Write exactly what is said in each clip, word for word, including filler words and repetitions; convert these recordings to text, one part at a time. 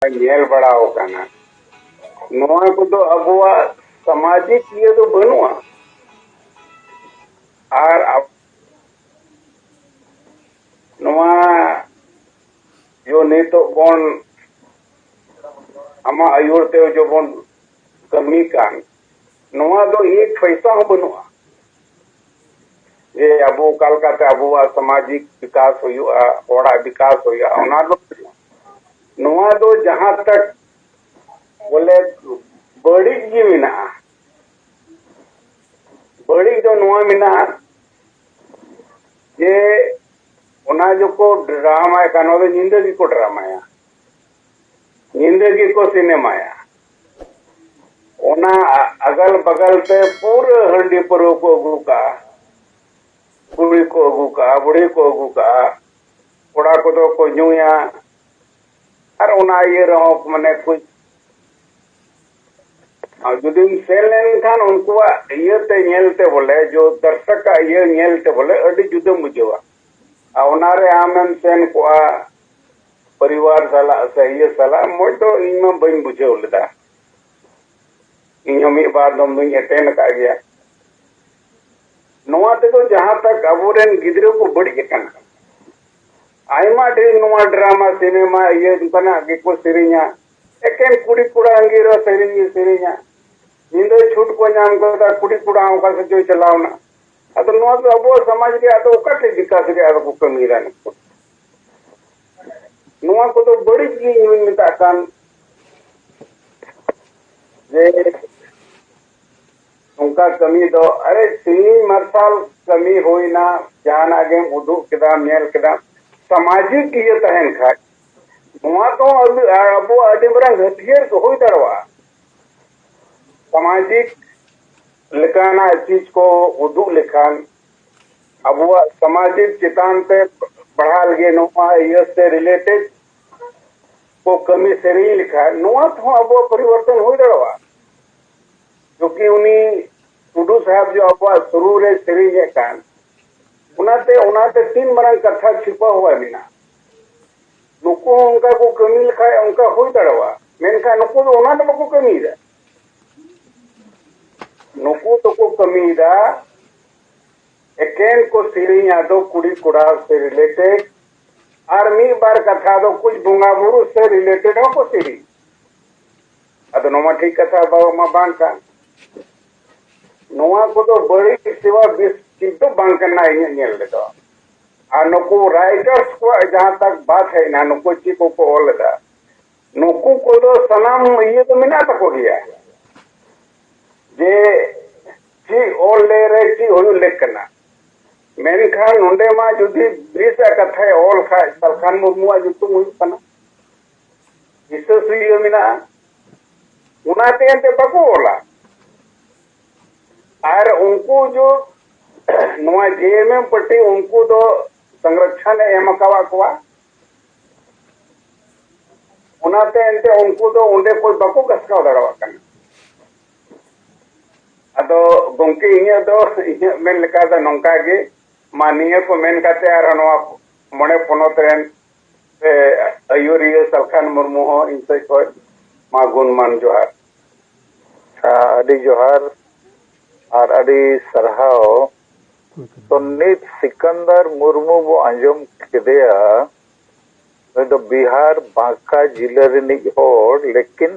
ᱧᱮᱞ ᱵᱟᱲᱟ ᱟᱠᱟᱱᱟ᱾ ᱱᱚᱣᱟ ᱠᱚᱫᱚ ᱟᱵᱚᱣᱟᱜ ᱥᱟᱢᱟᱡᱤᱠ ᱤᱭᱟᱹ ᱫᱚ ᱵᱟᱹᱱᱩᱜᱼᱟ᱾ ᱟᱨ ᱟᱵ- ᱱᱚᱣᱟ ᱡᱚ ᱱᱤᱛᱚᱜ ᱵᱚᱱ ᱟᱢᱟᱜ ᱟᱹᱭᱩᱨ ᱛᱮ ᱡᱚ ᱵᱚᱱ ᱠᱟᱹᱢᱤ ᱠᱟᱱ, ᱱᱚᱣᱟ ᱫᱚ ᱮᱠ ᱯᱚᱭᱥᱟ ᱦᱚᱸ ᱵᱟᱹᱱᱩᱜᱼᱟ᱾ ᱡᱮ ᱟᱵᱚ ᱚᱠᱟ ᱞᱮᱠᱟᱛᱮ ᱟᱵᱚᱣᱟᱜ ᱥᱟᱢᱟᱡᱤᱠ ᱵᱤᱠᱟᱥ ᱦᱩᱭᱩᱜᱼᱟ, ᱦᱚᱲᱟᱜ ᱵᱤᱠᱟᱥ ᱦᱩᱭᱩᱜᱼᱟ, ᱚᱱᱟ ᱫᱚ ᱵᱟᱹᱱᱩᱜᱼᱟ᱾ ᱱᱚᱣᱟ ᱫᱚ ᱡᱟᱦᱟᱸ ᱛᱟᱠ ᱵᱚᱞᱮ ᱵᱟᱹᱲᱤᱡ ᱜᱮ ᱢᱮᱱᱟᱜᱼᱟ᱾ ᱵᱟᱹᱲᱤᱡ ᱫᱚ ᱱᱚᱣᱟ ᱢᱮᱱᱟᱜᱼᱟ ᱡᱮ ᱚᱱᱟ ᱡᱚᱠᱚ ᱰᱨᱟᱢᱟᱭ ᱠᱟᱱ, ᱚᱱᱟ ᱫᱚ ᱧᱤᱫᱟᱹ ᱜᱮᱠᱚ ᱰᱨᱟᱢᱟᱭᱟ, ᱧᱤᱫᱟᱹ ᱜᱮᱠᱚ ᱥᱤᱱᱮᱢᱟᱭᱟ᱾ ᱚᱱᱟ ᱟ- ᱟᱜᱟᱞ ᱵᱟᱜᱟᱞ ᱛᱮ ᱯᱩᱨᱟᱹ ᱦᱟᱺᱰᱤ ᱯᱟᱹᱨᱣᱟᱹ ᱠᱚ ᱟᱹᱜᱩ ᱠᱟᱜᱼᱟ, ᱠᱩᱲᱤ ᱠᱚ ᱟᱹᱜᱩ ᱠᱟᱜᱼᱟ, ᱵᱩᱲᱦᱤ ᱠᱚ ᱟᱹᱜᱩ ᱠᱟᱜᱼᱟ, ᱠᱚᱲᱟ ᱠᱚᱫᱚ ᱠᱚ ᱧᱩᱭᱟ᱾ ᱟᱨ ᱚᱱᱟ ᱤᱭᱟᱹ ᱨᱮᱦᱚᱸ ᱢᱟᱱᱮ ᱠᱩᱪ ᱟᱨ ᱡᱩᱫᱤᱢ ᱥᱮᱱ ᱞᱮᱱᱠᱷᱟᱱ ᱩᱱᱠᱩᱣᱟᱜ ᱤᱭᱟᱹᱛᱮ ᱧᱮᱞᱛᱮ ᱵᱚᱞᱮ, ᱡᱚ ᱫᱟᱨᱥᱚᱠᱟᱜ ᱤᱭᱟᱹ ᱧᱮᱞᱛᱮ ᱵᱚᱞᱮ ᱟᱹᱰᱤ ᱡᱩᱫᱟᱹᱢ ᱵᱩᱡᱷᱟᱹᱣᱟ᱾ ᱟᱨ ᱚᱱᱟᱨᱮ ᱟᱢᱮᱢ ᱥᱮᱱ ᱠᱚᱜᱼᱟ ᱯᱚᱨᱤᱵᱟᱨ ᱥᱟᱞᱟᱜ ᱥᱮ ᱤᱭᱟᱹ ᱥᱟᱞᱟᱜ, ᱢᱚᱡᱽ ᱫᱚ ᱤᱧ ᱢᱟ ᱵᱟᱹᱧ ᱵᱩᱡᱷᱟᱹᱣ ᱞᱮᱫᱟ᱾ ᱤᱧ ᱦᱚᱸ ᱢᱤᱫ ᱵᱟᱨ ᱫᱚᱢ ᱫᱩᱧ ᱮᱴᱮᱱ ᱟᱠᱟᱫ ᱜᱮᱭᱟ᱾ ᱱᱚᱣᱟ ᱛᱮᱫᱚ ᱡᱟᱦᱟᱸ ᱛᱟᱠ ᱟᱵᱚᱨᱮᱱ ᱜᱤᱫᱽᱨᱟᱹ ᱠᱚ ᱵᱟᱹᱲᱤᱡ ᱟᱠᱟᱱᱟ, ᱟᱭᱢᱟ ᱰᱷᱮᱨ ᱱᱚᱣᱟ ᱰᱨᱟᱢᱟ, ᱥᱤᱱᱮᱢᱟ, ᱤᱭᱟᱹ ᱱᱚᱝᱠᱟᱱᱟᱜ ᱜᱮᱠᱚ ᱥᱮᱨᱮᱧᱟ᱾ ᱮᱠᱮᱱ ᱠᱩᱲᱤ ᱠᱚᱲᱟ ᱟᱸᱜᱤᱨ ᱨᱮ ᱥᱮᱨᱮᱧ ᱜᱮ ᱥᱮᱨᱮᱧᱟ᱾ ᱧᱤᱫᱟᱹ ᱪᱷᱩᱴ ᱠᱚ ᱧᱟᱢ ᱠᱟᱫᱟ, ᱠᱩᱲᱤ ᱠᱚᱲᱟ ᱦᱚᱸ ᱚᱠᱟ ᱥᱮᱫ ᱪᱚᱭ ᱪᱟᱞᱟᱣᱱᱟ᱾ ᱟᱫᱚ ᱱᱚᱣᱟ ᱫᱚ ᱟᱵᱚᱣᱟᱜ ᱥᱚᱢᱟᱡᱽ ᱨᱮᱭᱟᱜ ᱫᱚ ᱚᱠᱟᱴᱷᱮᱡ ᱵᱤᱠᱟᱥ ᱨᱮᱭᱟᱜ ᱫᱚᱠᱚ ᱠᱟᱹᱢᱤᱭᱮᱫᱟ ᱱᱩᱠᱩ? ᱱᱚᱣᱟ ᱠᱚᱫᱚ ᱵᱟᱹᱲᱤᱡ ᱜᱮ ᱤᱧ ᱦᱚᱧ ᱢᱮᱛᱟᱜ ᱠᱟᱱ ᱡᱮ ᱱᱚᱝᱠᱟ ᱠᱟᱹᱢᱤ ᱫᱚ, ᱟᱨᱮ ᱥᱤᱧ ᱢᱟᱨᱥᱟᱞ ᱠᱟᱹᱢᱤ ᱦᱩᱭᱱᱟ, ᱡᱟᱦᱟᱱᱟᱜ ᱜᱮᱢ ᱩᱫᱩᱜ ᱠᱮᱫᱟ, ᱧᱮᱞ ᱠᱮᱫᱟ, ᱥᱟᱢᱟᱡᱤᱠ ᱤᱭᱟᱹ ᱛᱟᱦᱮᱱ ᱠᱷᱟᱡ, ᱱᱚᱣᱟ ᱫᱚ ᱟᱵᱚ, ᱟᱵᱚᱣᱟᱜ ᱟᱹᱰᱤ ᱢᱟᱨᱟᱝ ᱦᱟᱹᱛᱭᱟᱹᱨ ᱠᱚ ᱦᱩᱭ ᱫᱟᱲᱮᱭᱟᱜᱼᱟ᱾ ᱥᱟᱢᱟᱡᱤᱠ ᱞᱮᱠᱟᱱᱟᱜ ᱪᱤᱡᱽ ᱠᱚ ᱩᱫᱩᱜ ᱞᱮᱠᱷᱟᱱ, ᱟᱵᱚᱣᱟᱜ ᱥᱟᱢᱟᱡᱤᱠ ᱪᱮᱛᱟᱱ ᱛᱮ ᱯᱟᱲᱦᱟᱜ ᱞᱟᱹᱜᱤᱫ ᱱᱚᱣᱟ ᱤᱭᱟᱹ ᱥᱮ ᱨᱤᱞᱮᱴᱮᱰ ᱠᱚ ᱠᱟᱹᱢᱤ ᱥᱮᱨᱮᱧ ᱞᱮᱠᱷᱟᱱ, ᱱᱚᱣᱟ ᱛᱮᱦᱚᱸ ᱟᱵᱚᱣᱟᱜ ᱯᱚᱨᱤᱵᱚᱨᱛᱚᱱ ᱦᱩᱭ ᱫᱟᱲᱮᱭᱟᱜᱼᱟ᱾ ᱠᱤᱭᱩᱠᱤ ᱩᱱᱤ ᱴᱩᱰᱩ ᱥᱟᱦᱮᱵᱽ ᱡᱚ ᱟᱵᱚᱣᱟᱜ ᱥᱩᱨᱩ ᱨᱮ ᱥᱮᱨᱮᱧ ᱮᱫ ᱠᱟᱱ, ᱚᱱᱟᱛᱮ, ᱚᱱᱟᱛᱮ ᱛᱤᱱ ᱢᱟᱨᱟᱝ ᱠᱟᱛᱷᱟ ᱪᱷᱤᱯᱟᱹ ᱦᱩᱭ ᱢᱮᱱᱟᱜᱼᱟ᱾ ᱱᱩᱠᱩ ᱦᱚᱸ ᱚᱱᱠᱟ ᱠᱚ ᱠᱟᱹᱢᱤ ᱞᱮᱠᱷᱟᱡ ᱚᱱᱠᱟ ᱦᱩᱭ ᱫᱟᱲᱮᱭᱟᱜᱼᱟ, ᱢᱮᱱᱠᱷᱟᱱ ᱱᱩᱠᱩ ᱫᱚ ᱚᱱᱟ ᱫᱚ ᱵᱟᱠᱚ ᱠᱟᱹᱢᱤᱭᱮᱫᱟ᱾ ᱱᱩᱠᱩ ᱫᱚᱠᱚ ᱠᱟᱹᱢᱤᱭᱮᱫᱟ ᱮᱠᱮᱱ ᱠᱚ ᱥᱮᱨᱮᱧ, ᱟᱫᱚ ᱠᱩᱲᱤ ᱠᱚᱲᱟ ᱥᱮ ᱨᱤᱞᱮᱴᱮᱰ, ᱟᱨ ᱢᱤᱫ ᱵᱟᱨ ᱠᱟᱛᱷᱟ ᱫᱚ ᱠᱩᱪ ᱵᱚᱸᱜᱟ ᱵᱩᱨᱩ ᱥᱮ ᱨᱤᱞᱮᱴᱮᱰ ᱦᱚᱸᱠᱚ ᱥᱮᱨᱮᱧ᱾ ᱟᱫᱚ ᱱᱚᱣᱟ ᱴᱷᱤᱠ ᱠᱟᱛᱷᱟ ᱵᱟᱵᱟ ᱢᱟ ᱵᱟᱝ ᱠᱟᱱ᱾ ᱱᱚᱣᱟ ᱠᱚᱫᱚ ᱵᱟᱹᱲᱤᱡ ᱥᱮᱵᱟ ᱵᱮᱥ ᱪᱮᱫ ᱫᱚ ᱵᱟᱝ ᱠᱟᱱᱟ ᱤᱧᱟᱹᱜ ᱧᱮᱞ ᱨᱮᱫᱚ᱾ ᱟᱨ ᱱᱩᱠᱩ ᱨᱟᱭᱴᱟᱨᱥ ᱠᱚᱣᱟᱜ ᱡᱟᱦᱟᱸ ᱛᱟᱠ ᱵᱟᱫ ᱦᱮᱡ ᱮᱱᱟ, ᱱᱩᱠᱩ ᱪᱮᱫ ᱠᱚᱠᱚ ᱚᱞ ᱮᱫᱟ, ᱱᱩᱠᱩ ᱠᱚᱫᱚ ᱥᱟᱱᱟᱢ ᱤᱭᱟᱹ ᱫᱚ ᱢᱮᱱᱟᱜ ᱛᱟᱠᱚ ᱜᱮᱭᱟ ᱡᱮ ᱪᱮᱫ ᱚᱞ ᱞᱮ ᱨᱮ ᱪᱮᱫ ᱦᱩᱭᱩᱜ ᱞᱮᱠ ᱠᱟᱱᱟ᱾ ᱢᱮᱱᱠᱷᱟᱱ ᱱᱚᱰᱮ ᱢᱟ ᱡᱩᱫᱤ ᱵᱮᱥᱟᱜ ᱠᱟᱛᱷᱟᱭ ᱚᱞ ᱠᱷᱟᱡ, ᱥᱟᱞᱠᱷᱟᱱ ᱢᱩᱨᱢᱩᱣᱟᱜ ᱧᱩᱛᱩᱢ ᱦᱩᱭᱩᱜ ᱠᱟᱱᱟ, ᱦᱤᱥᱟᱹ ᱥᱩᱭᱟᱹ ᱢᱮᱱᱟᱜᱼᱟ, ᱚᱱᱟᱛᱮ ᱮᱱᱛᱮ ᱵᱟᱠᱚ ᱚᱞᱟ᱾ ᱟᱨ ᱩᱱᱠᱩ ᱡᱚ ᱱᱚᱣᱟ ᱡᱮ ᱮᱢ ᱮᱢ ᱯᱟᱨᱴᱤ, ᱩᱱᱠᱩ ᱫᱚ ᱥᱚᱝᱨᱚᱠᱷᱚᱱ ᱮ ᱮᱢ ᱟᱠᱟᱣᱟᱫ ᱠᱚᱣᱟ᱾ ᱚᱱᱟᱛᱮ ᱮᱱᱛᱮ ᱩᱱᱠᱩ ᱫᱚ ᱚᱸᱰᱮ ᱠᱷᱚᱱ ᱵᱟᱠᱚ ᱜᱷᱟᱥᱠᱟᱣ ᱫᱟᱲᱮᱭᱟᱜ ᱠᱟᱱᱟ᱾ ᱟᱫᱚ ᱜᱚᱢᱠᱮ, ᱤᱧᱟᱹᱜ ᱫᱚ, ᱤᱧᱟᱹᱜ ᱢᱮᱱ ᱞᱮᱠᱟ ᱫᱚ ᱱᱚᱝᱠᱟ ᱜᱮ, ᱢᱟ ᱱᱤᱭᱟᱹ ᱠᱚ ᱢᱮᱱ ᱠᱟᱛᱮ ᱟᱨᱦᱚᱸ ᱱᱚᱣᱟ ᱢᱚᱬᱮ ᱯᱚᱱᱚᱛ ᱨᱮᱱ ᱥᱮ ᱟᱹᱭᱩᱨᱤᱭᱟᱹ ᱥᱟᱞᱠᱷᱟᱱ ᱢᱩᱨᱢᱩ ᱦᱚᱸ ᱤᱧ ᱥᱮᱫ ᱠᱷᱚᱱ ᱢᱟ ᱜᱩᱱ ᱢᱟᱱ ᱡᱚᱦᱟᱨ᱾ ᱟᱪᱪᱷᱟ, ᱟᱹᱰᱤ ᱡᱚᱦᱟᱨ ᱟᱨ ᱟᱹᱰᱤ ᱥᱟᱨᱦᱟᱣ᱾ ᱛᱚ, ᱱᱤᱛ ᱥᱤᱠᱟᱱᱫᱟᱨ ᱢᱩᱨᱢᱩ ᱵᱚ ᱟᱸᱡᱚᱢ ᱠᱮᱫᱮᱭᱟ, ᱱᱩᱭ ᱫᱚ ᱵᱤᱦᱟᱨ ᱵᱟᱸᱠᱟ ᱡᱤᱞᱟᱹ ᱨᱤᱱᱤᱡ ᱦᱚᱲ, ᱞᱮᱠᱤᱱ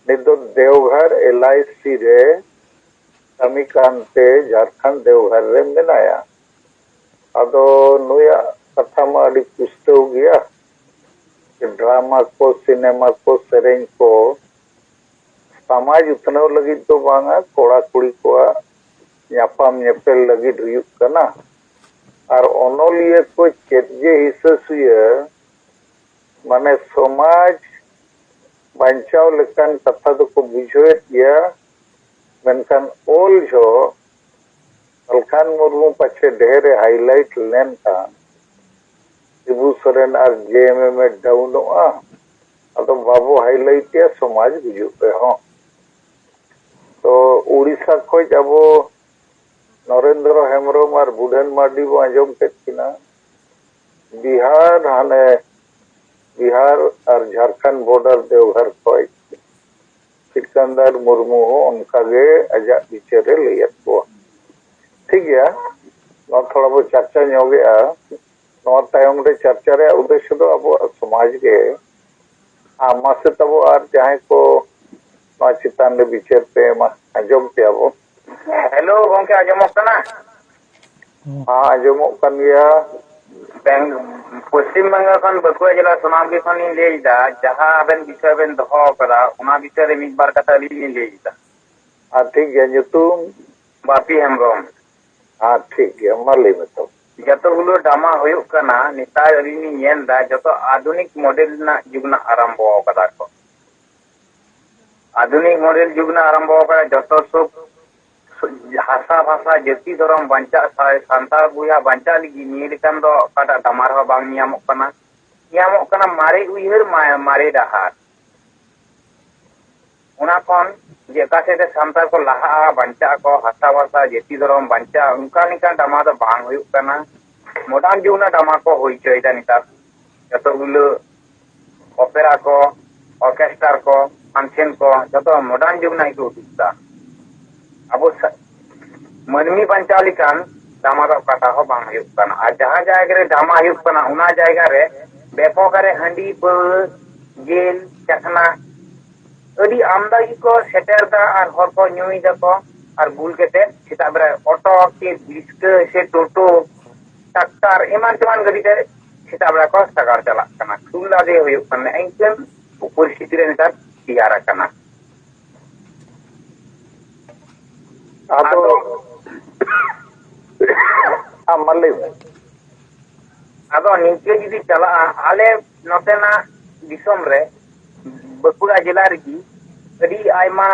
ᱱᱤᱛ ᱫᱚ ᱫᱮᱣᱜᱷᱚᱨ ᱮᱞ ᱟᱭ ᱥᱤ ᱨᱮ ᱠᱟᱹᱢᱤ ᱠᱟᱱᱛᱮ ᱡᱷᱟᱲᱠᱷᱚᱸᱰ ᱫᱮᱣᱜᱷᱚᱨ ᱨᱮ ᱢᱮᱱᱟᱭᱟ᱾ ᱟᱫᱚ ᱱᱩᱭᱟᱜ ᱠᱟᱛᱷᱟ ᱢᱟ ᱟᱹᱰᱤ ᱯᱩᱥᱴᱟᱹᱣ ᱜᱮᱭᱟ᱾ ᱰᱨᱟᱢᱟ ᱠᱚ, ᱥᱤᱱᱮᱢᱟ ᱠᱚ, ᱥᱮᱨᱮᱧ ᱠᱚ ᱥᱚᱢᱟᱡᱽ ᱩᱛᱱᱟᱹᱣ ᱞᱟᱹᱜᱤᱫ ᱫᱚ ᱵᱟᱝᱟ, ᱠᱚᱲᱟ ᱠᱩᱲᱤ ᱠᱚᱣᱟᱜ ᱧᱟᱯᱟᱢ ᱧᱮᱯᱮᱞ ᱞᱟᱹᱜᱤᱫ ᱦᱩᱭᱩᱜ ᱠᱟᱱᱟ᱾ ᱟᱨ ᱚᱱᱚᱞᱤᱭᱟᱹ ᱠᱚ ᱪᱮᱫ ᱡᱮ ᱦᱤᱥᱟᱹ ᱥᱩᱭᱟᱹ, ᱢᱟᱱᱮ ᱥᱚᱢᱟᱡᱽ ᱵᱟᱧᱪᱟᱣ ᱞᱮᱠᱟᱱ ᱠᱟᱛᱷᱟ ᱫᱚᱠᱚ ᱵᱩᱡᱷᱟᱹᱣᱮᱫ ᱜᱮᱭᱟ, ᱢᱮᱱᱠᱷᱟᱱ ᱚᱞ ᱡᱚᱦᱚᱜ ᱥᱟᱞᱠᱷᱟᱱ ᱢᱩᱨᱢᱩ ᱯᱟᱪᱷᱮ ᱰᱷᱮᱨ ᱮ ᱦᱟᱭᱞᱟᱭᱤᱴ ᱞᱮᱱᱠᱷᱟᱱ ᱥᱤᱵᱩ ᱥᱚᱨᱮᱱ ᱟᱨ ᱡᱮ ᱮᱢ ᱮᱢ ᱮ ᱰᱟᱣᱩᱱᱚᱜᱼᱟ᱾ ᱟᱫᱚ ᱵᱟᱵᱚ ᱦᱟᱭᱞᱟᱭᱤᱴ ᱮᱭᱟ ᱥᱚᱢᱟᱡᱽ ᱜᱩᱡᱩᱜ ᱨᱮᱦᱚᱸ᱾ ᱛᱚ ᱩᱲᱤᱥᱥᱟ ᱠᱷᱚᱡ ᱟᱵᱚ ᱱᱚᱨᱮᱱᱫᱨᱚ ᱦᱮᱢᱵᱨᱚᱢ ᱟᱨ ᱵᱩᱰᱷᱟᱹᱱ ᱢᱟᱨᱰᱤ ᱵᱚ ᱟᱸᱡᱚᱢ ᱠᱮᱫ ᱠᱤᱱᱟ᱾ ᱵᱤᱦᱟᱨ ᱦᱟᱱᱮ ᱵᱤᱦᱟᱨ ᱟᱨ ᱡᱷᱟᱲᱠᱷᱚᱸᱰ ᱵᱚᱨᱰᱟᱨ ᱫᱮᱣᱜᱷᱚᱨ ᱠᱷᱚᱱ ᱥᱤᱠᱟᱱᱫᱟᱨ ᱢᱩᱨᱢᱩ ᱦᱚᱸ ᱚᱱᱠᱟᱜᱮ ᱟᱡᱟᱜ ᱵᱤᱪᱟᱹᱨ ᱮ ᱞᱟᱹᱭᱟᱫ ᱠᱚᱣᱟ᱾ ᱴᱷᱤᱠ ᱜᱮᱭᱟ, ᱱᱚᱣᱟ ᱛᱷᱚᱲᱟ ᱵᱚ ᱪᱟᱨᱪᱟ ᱧᱚᱜᱮᱜᱼᱟ᱾ ᱱᱚᱣᱟ ᱛᱟᱭᱚᱢ ᱨᱮ ᱪᱟᱨᱪᱟ ᱨᱮᱭᱟᱜ ᱩᱫᱽᱫᱮᱥᱥᱚ ᱫᱚ ᱟᱵᱚᱣᱟᱜ ᱥᱚᱢᱟᱡᱽ ᱜᱮ᱾ ᱟᱨ ᱢᱟᱥᱮ ᱛᱟᱵᱚ ᱟᱨ ᱡᱟᱦᱟᱸᱭ ᱠᱚ ᱱᱚᱣᱟ ᱪᱮᱛᱟᱱ ᱨᱮ ᱵᱤᱪᱟᱹᱨ ᱯᱮ ᱮᱢᱟ, ᱟᱸᱡᱚᱢ ᱯᱮᱭᱟ ᱵᱚ᱾ ᱦᱮᱞᱳ ᱜᱚᱝᱠᱮ, ᱟᱸᱡᱚᱢᱚᱜ ᱠᱟᱱᱟ? ᱦᱮᱸ, ᱟᱸᱡᱚᱢᱚᱜ ᱠᱟᱱ ᱜᱮᱭᱟ᱾ ᱵᱮᱝ-, ᱯᱚᱥᱪᱤᱢ ᱵᱟᱝᱜᱟᱞ ᱠᱷᱚᱱ ᱵᱟᱸᱠᱩᱲᱟ ᱡᱮᱞᱟ ᱥᱳᱱᱟᱢᱩᱠᱷᱤ ᱠᱷᱚᱱ ᱞᱤᱧ ᱞᱟᱹᱭ ᱮᱫᱟ᱾ ᱡᱟᱦᱟᱸ ᱟᱵᱮᱱ ᱵᱤᱥᱚᱭ ᱵᱮᱱ ᱫᱚᱦᱚ ᱟᱠᱟᱫᱟ, ᱚᱱᱟ ᱵᱤᱥᱚᱭ ᱨᱮ ᱢᱤᱫ ᱵᱟᱨ ᱠᱟᱛᱷᱟ ᱟᱹᱞᱤᱧ ᱞᱤᱧ ᱞᱟᱹᱭ ᱮᱫᱟ᱾ ᱟᱨ ᱴᱷᱤᱠ ᱜᱮᱭᱟ, ᱧᱩᱛᱩᱢ? ᱵᱟᱯᱤ ᱦᱮᱢᱵᱨᱚᱢ᱾ ᱟᱨ ᱴᱷᱤᱠ ᱜᱮᱭᱟ, ᱢᱟ ᱞᱟᱹᱭ ᱢᱮ ᱛᱚ᱾ ᱡᱚᱛᱚ ᱜᱩᱞᱳ ᱰᱨᱟᱢᱟ ᱦᱩᱭᱩᱜ ᱠᱟᱱᱟ, ᱱᱮᱛᱟᱨ ᱟᱹᱞᱤᱧ ᱞᱤᱧ ᱧᱮᱞ ᱮᱫᱟ, ᱡᱚᱛᱚ ᱟᱫᱷᱩᱱᱤᱠ ᱢᱚᱰᱮᱞ ᱨᱮᱱᱟᱜ ᱡᱩᱜᱽ ᱨᱮᱱᱟᱜ ᱟᱨᱟᱢᱵᱚ ᱟᱠᱟᱫᱟ ᱠᱚ᱾ ᱟᱫᱷᱩᱱᱤᱠ ᱢᱚᱰᱮᱞ ᱡᱩᱜᱽ ᱨᱮᱱᱟᱜ ᱟᱨᱟᱢᱵᱚ ᱟᱠᱟᱫᱟ, ᱡᱚᱛᱚ ᱥᱩᱠ ᱦᱟᱥᱟ ᱵᱷᱟᱥᱟ, ᱡᱟᱹᱛᱤ ᱫᱷᱚᱨᱚᱢ ᱵᱟᱧᱪᱟᱜ, ᱥᱟ-, ᱥᱟᱱᱛᱟᱲ ᱵᱚᱭᱦᱟ ᱵᱟᱧᱪᱟᱜ ᱞᱟᱹᱜᱤᱫ ᱱᱤᱭᱟᱹ ᱞᱮᱠᱟᱱ ᱫᱚ ᱚᱠᱟᱴᱟᱜ ᱰᱟᱢᱟᱨ ᱦᱚᱸ ᱵᱟᱝ ᱧᱟᱢᱚᱜ ᱠᱟᱱᱟ᱾ ᱧᱟᱢᱚᱜ ᱠᱟᱱᱟ ᱢᱟᱨᱮ ᱩᱭᱦᱟᱹᱨ, ᱢᱟ-, ᱢᱟᱨᱮ ᱰᱟᱦᱟᱨ᱾ ᱚᱱᱟ ᱠᱷᱚᱱ ᱡᱮ ᱚᱠᱟ ᱥᱮᱫ ᱛᱮ ᱥᱟᱱᱛᱟᱲ ᱠᱚ ᱞᱟᱦᱟᱜᱼᱟ, ᱵᱟᱧᱪᱟᱜ ᱟᱠᱚ, ᱦᱟᱥᱟ ᱵᱷᱟᱥᱟ, ᱡᱟᱹᱛᱤ ᱫᱷᱚᱨᱚᱢ ᱵᱟᱧᱪᱟᱜᱼᱟ, ᱚᱱᱠᱟ ᱞᱮᱠᱟᱱ ᱰᱟᱢᱟᱨ ᱫᱚ ᱵᱟᱝ ᱦᱩᱭᱩᱜ ᱠᱟᱱᱟ᱾ ᱢᱚᱰᱟᱨᱱ ᱡᱩᱜᱽ ᱨᱮᱱᱟᱜ ᱰᱟᱢᱟᱨ ᱠᱚ ᱦᱩᱭ ᱦᱚᱪᱚᱭᱮᱫᱟ ᱱᱮᱛᱟᱨ᱾ ᱡᱚᱛᱚ ᱜᱩᱞᱟᱹ ᱚᱯᱮᱨᱟ ᱠᱚ, ᱚᱨᱠᱮᱥᱴᱟᱨ ᱠᱚ, ᱯᱷᱟᱱᱥᱮᱱ ᱠᱚ, ᱡᱚᱛᱚ ᱢᱚᱰᱟᱨᱱ ᱡᱩᱜᱽ ᱨᱮᱱᱟᱜ ᱜᱮᱠᱚ ᱩᱫᱩᱜ ᱮᱫᱟ᱾ ᱟᱵᱚ ᱥᱟ-, ᱢᱟᱹᱱᱢᱤ ᱵᱟᱧᱪᱟᱣ ᱞᱮᱠᱟᱱ ᱰᱟᱢᱟ ᱫᱚ ᱚᱠᱟᱴᱟᱜ ᱦᱚᱸ ᱵᱟᱝ ᱦᱩᱭᱩᱜ ᱠᱟᱱᱟ᱾ ᱟᱨ ᱡᱟᱦᱟᱸ ᱡᱟᱭᱜᱟ ᱨᱮ ᱰᱟᱢᱟ ᱦᱩᱭᱩᱜ ᱠᱟᱱᱟ, ᱚᱱᱟ ᱡᱟᱭᱜᱟ ᱨᱮ ᱵᱮᱯᱚᱠ ᱨᱮ ᱦᱟᱺᱰᱤ, ᱯᱟᱹᱣᱨᱟᱹ, ᱡᱮᱞ, ᱪᱟᱠᱷᱱᱟ ᱟᱹᱰᱤ ᱟᱢᱫᱟ ᱜᱮᱠᱚ ᱥᱮᱴᱮᱨ ᱮᱫᱟ᱾ ᱟᱨ ᱦᱚᱲ ᱠᱚ ᱧᱩᱭ ᱫᱟᱠᱚ᱾ ᱟᱨ ᱵᱩᱞ ᱠᱟᱛᱮ ᱥᱮᱛᱟᱜ ᱵᱮᱲᱟ ᱚᱴᱳ ᱥᱮ ᱵᱤᱥᱠᱟᱹ ᱥᱮ ᱴᱳᱴᱳ, ᱴᱨᱟᱠᱴᱟᱨ ᱮᱢᱟᱱ ᱛᱮᱢᱟᱱ ᱜᱟᱹᱰᱤ ᱛᱮ ᱥᱮᱛᱟᱜ ᱵᱮᱲᱟ ᱠᱚ ᱥᱟᱜᱟᱲ ᱪᱟᱞᱟᱜ ᱠᱟᱱᱟ᱾ ᱠᱷᱩᱵ ᱞᱟᱫᱮ ᱦᱩᱭᱩᱜ ᱠᱟᱱᱟ᱾ ᱤᱱᱠᱟᱹᱱ ᱯᱚᱨᱤᱥᱛᱷᱤᱛᱤ ᱨᱮ ᱱᱮᱛᱟᱨ ᱛᱮᱭᱟᱨ ᱟᱠᱟᱱᱟ᱾ ᱟᱫᱚ ᱟᱫᱚ ᱟᱢ ᱢᱟ ᱞᱟᱹᱭ ᱢᱮ᱾ ᱟᱫᱚ ᱱᱤᱝᱠᱟᱹ ᱡᱩᱫᱤ ᱪᱟᱞᱟᱜᱼᱟ, ᱟᱞᱮ ᱱᱚᱛᱮᱱᱟᱜ ᱫᱤᱥᱚᱢ ᱨᱮ, ᱵᱟᱸᱠᱩᱲᱟ ᱡᱮᱞᱟ ᱨᱮᱜᱮ ᱟᱹᱰᱤ ᱟᱭᱢᱟ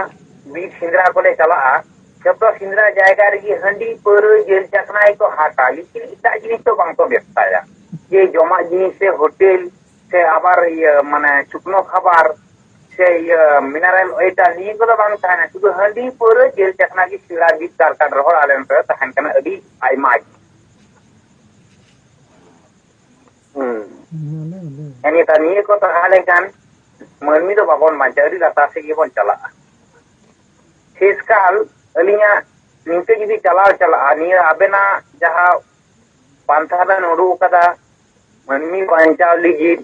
ᱵᱤᱨ ᱥᱮᱸᱫᱽᱨᱟ ᱠᱚᱞᱮ ᱪᱟᱞᱟᱜᱼᱟ᱾ ᱡᱚᱛᱚ ᱥᱮᱸᱫᱽᱨᱟ ᱡᱟᱭᱜᱟ ᱨᱮᱜᱮ ᱦᱟᱺᱰᱤ, ᱯᱟᱹᱣᱨᱟᱹ, ᱡᱮᱞ, ᱪᱟᱠᱷᱱᱟ ᱜᱮᱠᱚ ᱦᱟᱴᱟ, ᱞᱮᱠᱤᱱ ᱮᱴᱟᱜ ᱡᱤᱱᱤᱥ ᱫᱚ ᱵᱟᱝ ᱠᱚ ᱵᱮᱵᱥᱟᱭᱟ᱾ ᱡᱮ ᱡᱚᱢᱟᱜ ᱡᱤᱱᱤᱥ ᱥᱮ ᱦᱳᱴᱮᱞ ᱥᱮ ᱟᱵᱟᱨ ᱤᱭᱟᱹ, ᱢᱟᱱᱮ, ᱪᱩᱠᱱᱚ ᱠᱷᱟᱵᱟᱨ ᱥᱮ ᱤᱭᱟᱹ, ᱢᱤᱱᱟᱨᱟᱞ ᱳᱣᱟᱴᱟᱨ, ᱱᱤᱭᱟᱹ ᱠᱚᱫᱚ ᱵᱟᱝ ᱛᱟᱦᱮᱱᱟ᱾ ᱥᱩᱫᱷᱩ ᱦᱟᱺᱰᱤ, ᱯᱟᱹᱣᱨᱟᱹ, ᱡᱮᱞ, ᱪᱟᱠᱷᱱᱟ ᱜᱮ ᱥᱮᱸᱫᱽᱨᱟ ᱵᱤᱨ ᱠᱟᱨᱠᱟᱴ ᱨᱚᱦᱚᱲ ᱟᱞᱮ ᱱᱚᱛᱮ ᱫᱚ ᱛᱟᱦᱮᱱ ᱠᱟᱱᱟ ᱟᱹᱰᱤ ᱟᱭᱢᱟ ᱜᱮ᱾ ᱦᱩᱸ᱾ ᱦᱮᱸ, ᱱᱮᱛᱟᱨ ᱱᱤᱭᱟᱹ ᱠᱚ ᱛᱟᱦᱮᱸ ᱞᱮᱱᱠᱷᱟᱱ ᱢᱟᱹᱱᱢᱤ ᱫᱚ ᱵᱟᱵᱚᱱ ᱵᱟᱧᱪᱟᱜᱼᱟ, ᱟᱹᱰᱤ ᱞᱟᱛᱟᱨ ᱥᱮᱫ ᱜᱮᱵᱚᱱ ᱪᱟᱞᱟᱜᱼᱟ᱾ ᱥᱮᱥ ᱠᱟᱞ ᱟᱹᱞᱤᱧᱟᱜ ᱱᱤᱝᱠᱟᱹ ᱡᱩᱫᱤ ᱪᱟᱞᱟᱣ ᱪᱟᱞᱟᱜᱼᱟ, ᱱᱤᱭᱟᱹ ᱟᱵᱮᱱᱟᱜ ᱡᱟᱦᱟᱸ ᱯᱟᱱᱛᱷᱟ ᱵᱮᱱ ᱩᱰᱩᱠ ᱟᱠᱟᱫᱟ ᱢᱟᱹᱱᱢᱤ ᱵᱟᱧᱪᱟᱣ ᱞᱟᱹᱜᱤᱫ,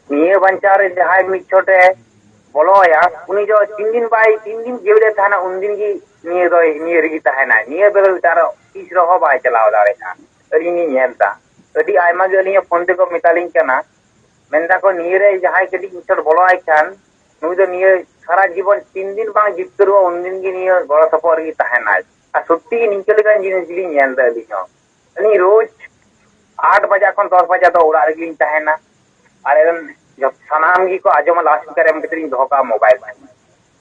ᱱᱤᱭᱟᱹ ᱵᱟᱧᱪᱟᱣ ᱨᱮ ᱡᱟᱦᱟᱸᱭ ᱢᱤᱫ ᱪᱷᱚᱴᱮ ᱵᱚᱞᱚᱣᱟᱭᱟ, ᱩᱱᱤ ᱫᱚ ᱛᱤᱱ ᱫᱤᱱ ᱵᱟᱭ, ᱛᱤᱱ ᱫᱤᱱ ᱡᱤᱣᱮᱫ ᱮ ᱛᱟᱦᱮᱱᱟ, ᱩᱱ ᱫᱤᱱ ᱜᱮ ᱱᱤᱭᱟᱹ ᱫᱚᱭ, ᱱᱤᱭᱟᱹ ᱨᱮᱜᱮ ᱛᱟᱦᱮᱱᱟᱭ᱾ ᱱᱤᱭᱟᱹ ᱵᱮᱜᱚᱨ ᱮᱴᱟᱜ ᱨᱮ ᱛᱤᱥ ᱨᱮᱦᱚᱸ ᱵᱟᱭ ᱪᱟᱞᱟᱣ ᱫᱟᱲᱮᱭᱟᱜᱼᱟ᱾ ᱟᱹᱞᱤᱧ ᱞᱤᱧ ᱧᱮᱞ ᱮᱫᱟ, ᱟᱹᱰᱤ ᱟᱭᱢᱟ ᱜᱮ ᱟᱹᱞᱤᱧᱟᱜ ᱯᱷᱳᱱ ᱛᱮᱠᱚ ᱢᱮᱛᱟᱞᱤᱧ ᱠᱟᱱᱟ, ᱢᱮᱱ ᱫᱟᱠᱚ, "ᱱᱤᱭᱟᱹ ᱨᱮ ᱡᱟᱦᱟᱸᱭ ᱠᱟᱹᱴᱤᱡ ᱢᱤᱫ ᱪᱷᱚᱴ ᱵᱚᱞᱚᱣᱟᱭ ᱠᱷᱟᱱ, ᱱᱩᱭ ᱫᱚ ᱱᱤᱭᱟᱹ ᱥᱟᱨᱟ ᱡᱤᱵᱚᱱ ᱛᱤᱱ ᱫᱤᱱ ᱵᱟᱝ ᱡᱤᱛᱠᱟᱹᱨᱚᱜᱼᱟ, ᱩᱱ ᱫᱤᱱ ᱜᱮ ᱱᱤᱭᱟᱹ ᱜᱚᱲᱚ ᱥᱚᱯᱚᱦᱚᱫ ᱨᱮᱜᱮ ᱛᱟᱦᱮᱱᱟᱭ᱾" ᱟᱨ ᱥᱚᱛᱛᱤ ᱜᱮ ᱱᱤᱝᱠᱟᱹ ᱞᱮᱠᱟᱱ ᱡᱤᱱᱤᱥ ᱜᱮᱞᱤᱧ ᱧᱮᱞ ᱮᱫᱟ ᱟᱹᱞᱤᱧ ᱦᱚᱸ᱾ ᱟᱹᱞᱤᱧ ᱨᱳᱡᱽ ᱟᱴ ᱵᱟᱡᱟ ᱠᱷᱚᱱ ᱫᱚᱥ ᱵᱟᱡᱟ ᱫᱚ ᱚᱲᱟᱜ ᱨᱮᱜᱮᱞᱤᱧ ᱛᱟᱦᱮᱱᱟ᱾ ᱟᱨ ᱮᱱ ᱡᱚᱛ-, ᱥᱟᱱᱟᱢ ᱜᱮᱠᱚ ᱟᱸᱡᱚᱢᱟ, ᱞᱟᱣᱩᱰ ᱥᱯᱤᱠᱟᱨ ᱮᱢ ᱠᱟᱛᱮ ᱞᱤᱧ ᱫᱚᱦᱚ ᱠᱟᱜᱼᱟ ᱢᱳᱵᱟᱭᱤᱞ᱾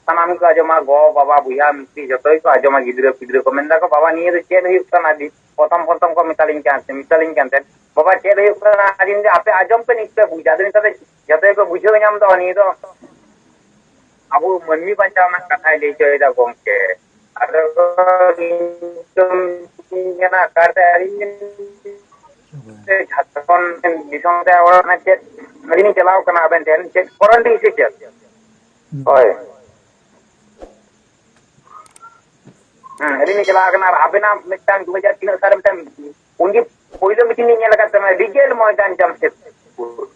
ᱥᱟᱱᱟᱢ ᱜᱮᱠᱚ ᱟᱸᱡᱚᱢᱟ, ᱜᱚ, ᱵᱟᱵᱟ, ᱵᱚᱭᱦᱟ, ᱢᱤᱥᱤ, ᱡᱚᱛᱚ ᱜᱮᱠᱚ ᱟᱸᱡᱚᱢᱟ, ᱜᱤᱫᱽᱨᱟᱹ, ᱯᱤᱫᱽᱨᱟᱹ ᱠᱚ ᱢᱮᱱ ᱫᱟᱠᱚ, "ᱵᱟᱵᱟ, ᱱᱤᱭᱟᱹ ᱫᱚ ᱪᱮᱫ ᱦᱩᱭᱩᱜ ᱠᱟᱱᱟ?" ᱟᱹᱰᱤ ᱯᱨᱚᱛᱷᱚᱢ, ᱯᱨᱚᱛᱷᱚᱢ ᱠᱚ ᱢᱮᱛᱟᱞᱤᱧ ᱠᱟᱱ, ᱢᱮᱛᱟᱞᱤᱧ ᱠᱟᱱ ᱛᱟᱦᱮᱸᱫ, "ᱵᱟᱵᱟ, ᱪᱮᱫ ᱦᱩᱭᱩᱜ ᱠᱟᱱᱟ?" ᱟᱫᱚᱧ ᱞᱟᱹᱭᱫᱟ, "ᱟᱯᱮ ᱟᱸᱡᱚᱢ ᱯᱮ, ᱱᱤᱥᱪᱚᱭ ᱵᱩᱡᱟ᱾" ᱟᱫᱚ ᱱᱮᱛᱟᱨ ᱫᱚ ᱡᱚᱛᱚ ᱜᱮᱠᱚ ᱵᱩᱡᱷᱟᱹᱣ ᱧᱟᱢ ᱫᱟ, ᱱᱤᱭᱟᱹ ᱫᱚ ᱟᱵᱚ ᱢᱟᱹᱱᱢᱤ ᱵᱟᱧᱪᱟᱣ ᱨᱮᱱᱟᱜ ᱠᱟᱛᱷᱟᱭ ᱞᱟᱹᱭ ᱦᱚᱪᱚᱭᱮᱫᱟ ᱜᱚᱢᱠᱮ᱾ ᱟᱫᱚ ᱤᱧ ᱫᱚ ᱢᱤᱛᱟᱹᱧ ᱠᱟᱱᱟ, ᱚᱠᱟᱛᱮ ᱟᱹᱞᱤᱧ ᱡᱷᱟᱲᱠᱷᱚᱸᱰ ᱫᱤᱥᱚᱢ ᱨᱮ ᱚᱲᱟᱜ ᱨᱮ ᱪᱮᱫ ᱟᱹᱞᱤᱧ ᱞᱤᱧ ᱪᱟᱞᱟᱣ ᱠᱟᱱᱟ ᱟᱵᱮᱱ ᱴᱷᱮᱱ, ᱪᱮᱫ quarantine ᱥᱮ ᱪᱮᱫ? ᱦᱳᱭ᱾ ᱦᱮᱸ, ᱟᱹᱞᱤᱧ ᱞᱤᱧ ᱪᱟᱞᱟᱣ ᱠᱟᱱᱟ᱾ ᱟᱨ ᱟᱵᱮᱱᱟᱜ ᱢᱤᱫᱴᱟᱝ ᱫᱩ ᱦᱟᱡᱟᱨ ᱛᱤᱱᱟᱹᱜ ᱥᱟᱞ ᱨᱮ ᱢᱤᱫᱴᱟᱝ, ᱩᱱᱜᱮ ᱯᱳᱭᱞᱳ meeting ᱞᱤᱧ ᱧᱮᱞ ᱟᱠᱟᱫ ᱛᱟᱵᱮᱱᱟ, ᱨᱤᱜᱮᱞ ᱢᱚᱭᱫᱟᱱ ᱡᱟᱢᱥᱮᱫᱽᱯᱩᱨ᱾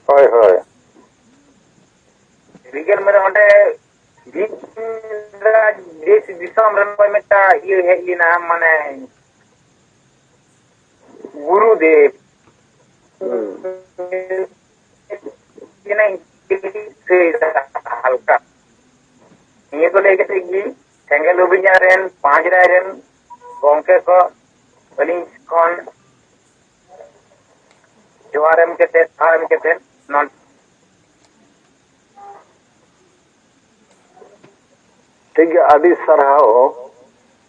ᱦᱳᱭ, ᱦᱳᱭ᱾ ᱨᱤᱜᱮᱞ ᱢᱚᱭᱫᱟᱱ, ᱚᱸᱰᱮ ᱵᱷᱤᱱ ᱨᱟᱡᱽ ᱫᱮᱥ ᱫᱤᱥᱚᱢ ᱨᱮᱱ ᱚᱠᱚᱭ ᱢᱤᱫᱴᱟᱝ ᱤᱭᱟᱹ ᱦᱮᱡ ᱞᱮᱱᱟ, ᱢᱟᱱᱮ ᱜᱩᱨᱩᱫᱮᱵᱽ᱾ ᱦᱩᱸ᱾ ᱛᱤᱱᱟᱹᱜ ᱤᱧ ᱫᱤᱥᱟᱹᱭᱮᱫᱟ ᱦᱟᱞᱠᱟ᱾ ᱱᱤᱭᱟᱹ ᱠᱚ ᱞᱟᱹᱭ ᱠᱟᱛᱮ ᱜᱮ ᱥᱮᱸᱜᱮᱞ ᱚᱵᱷᱤᱡᱟᱱ ᱨᱮᱱ ᱯᱟᱸᱪ ᱨᱟᱭ ᱨᱮᱱ ᱜᱚᱢᱠᱮ ᱠᱚ ᱟᱹᱞᱤᱧ ᱠᱷᱚᱱ ᱡᱚᱦᱟᱨ ᱮᱢ ᱠᱟᱛᱮ, ᱴᱷᱟᱶ ᱮᱢ ᱠᱟᱛᱮ ᱱᱚᱰᱮ ᱴᱷᱤᱠ ᱜᱮᱭᱟ, ᱟᱹᱰᱤ ᱥᱟᱨᱦᱟᱣ᱾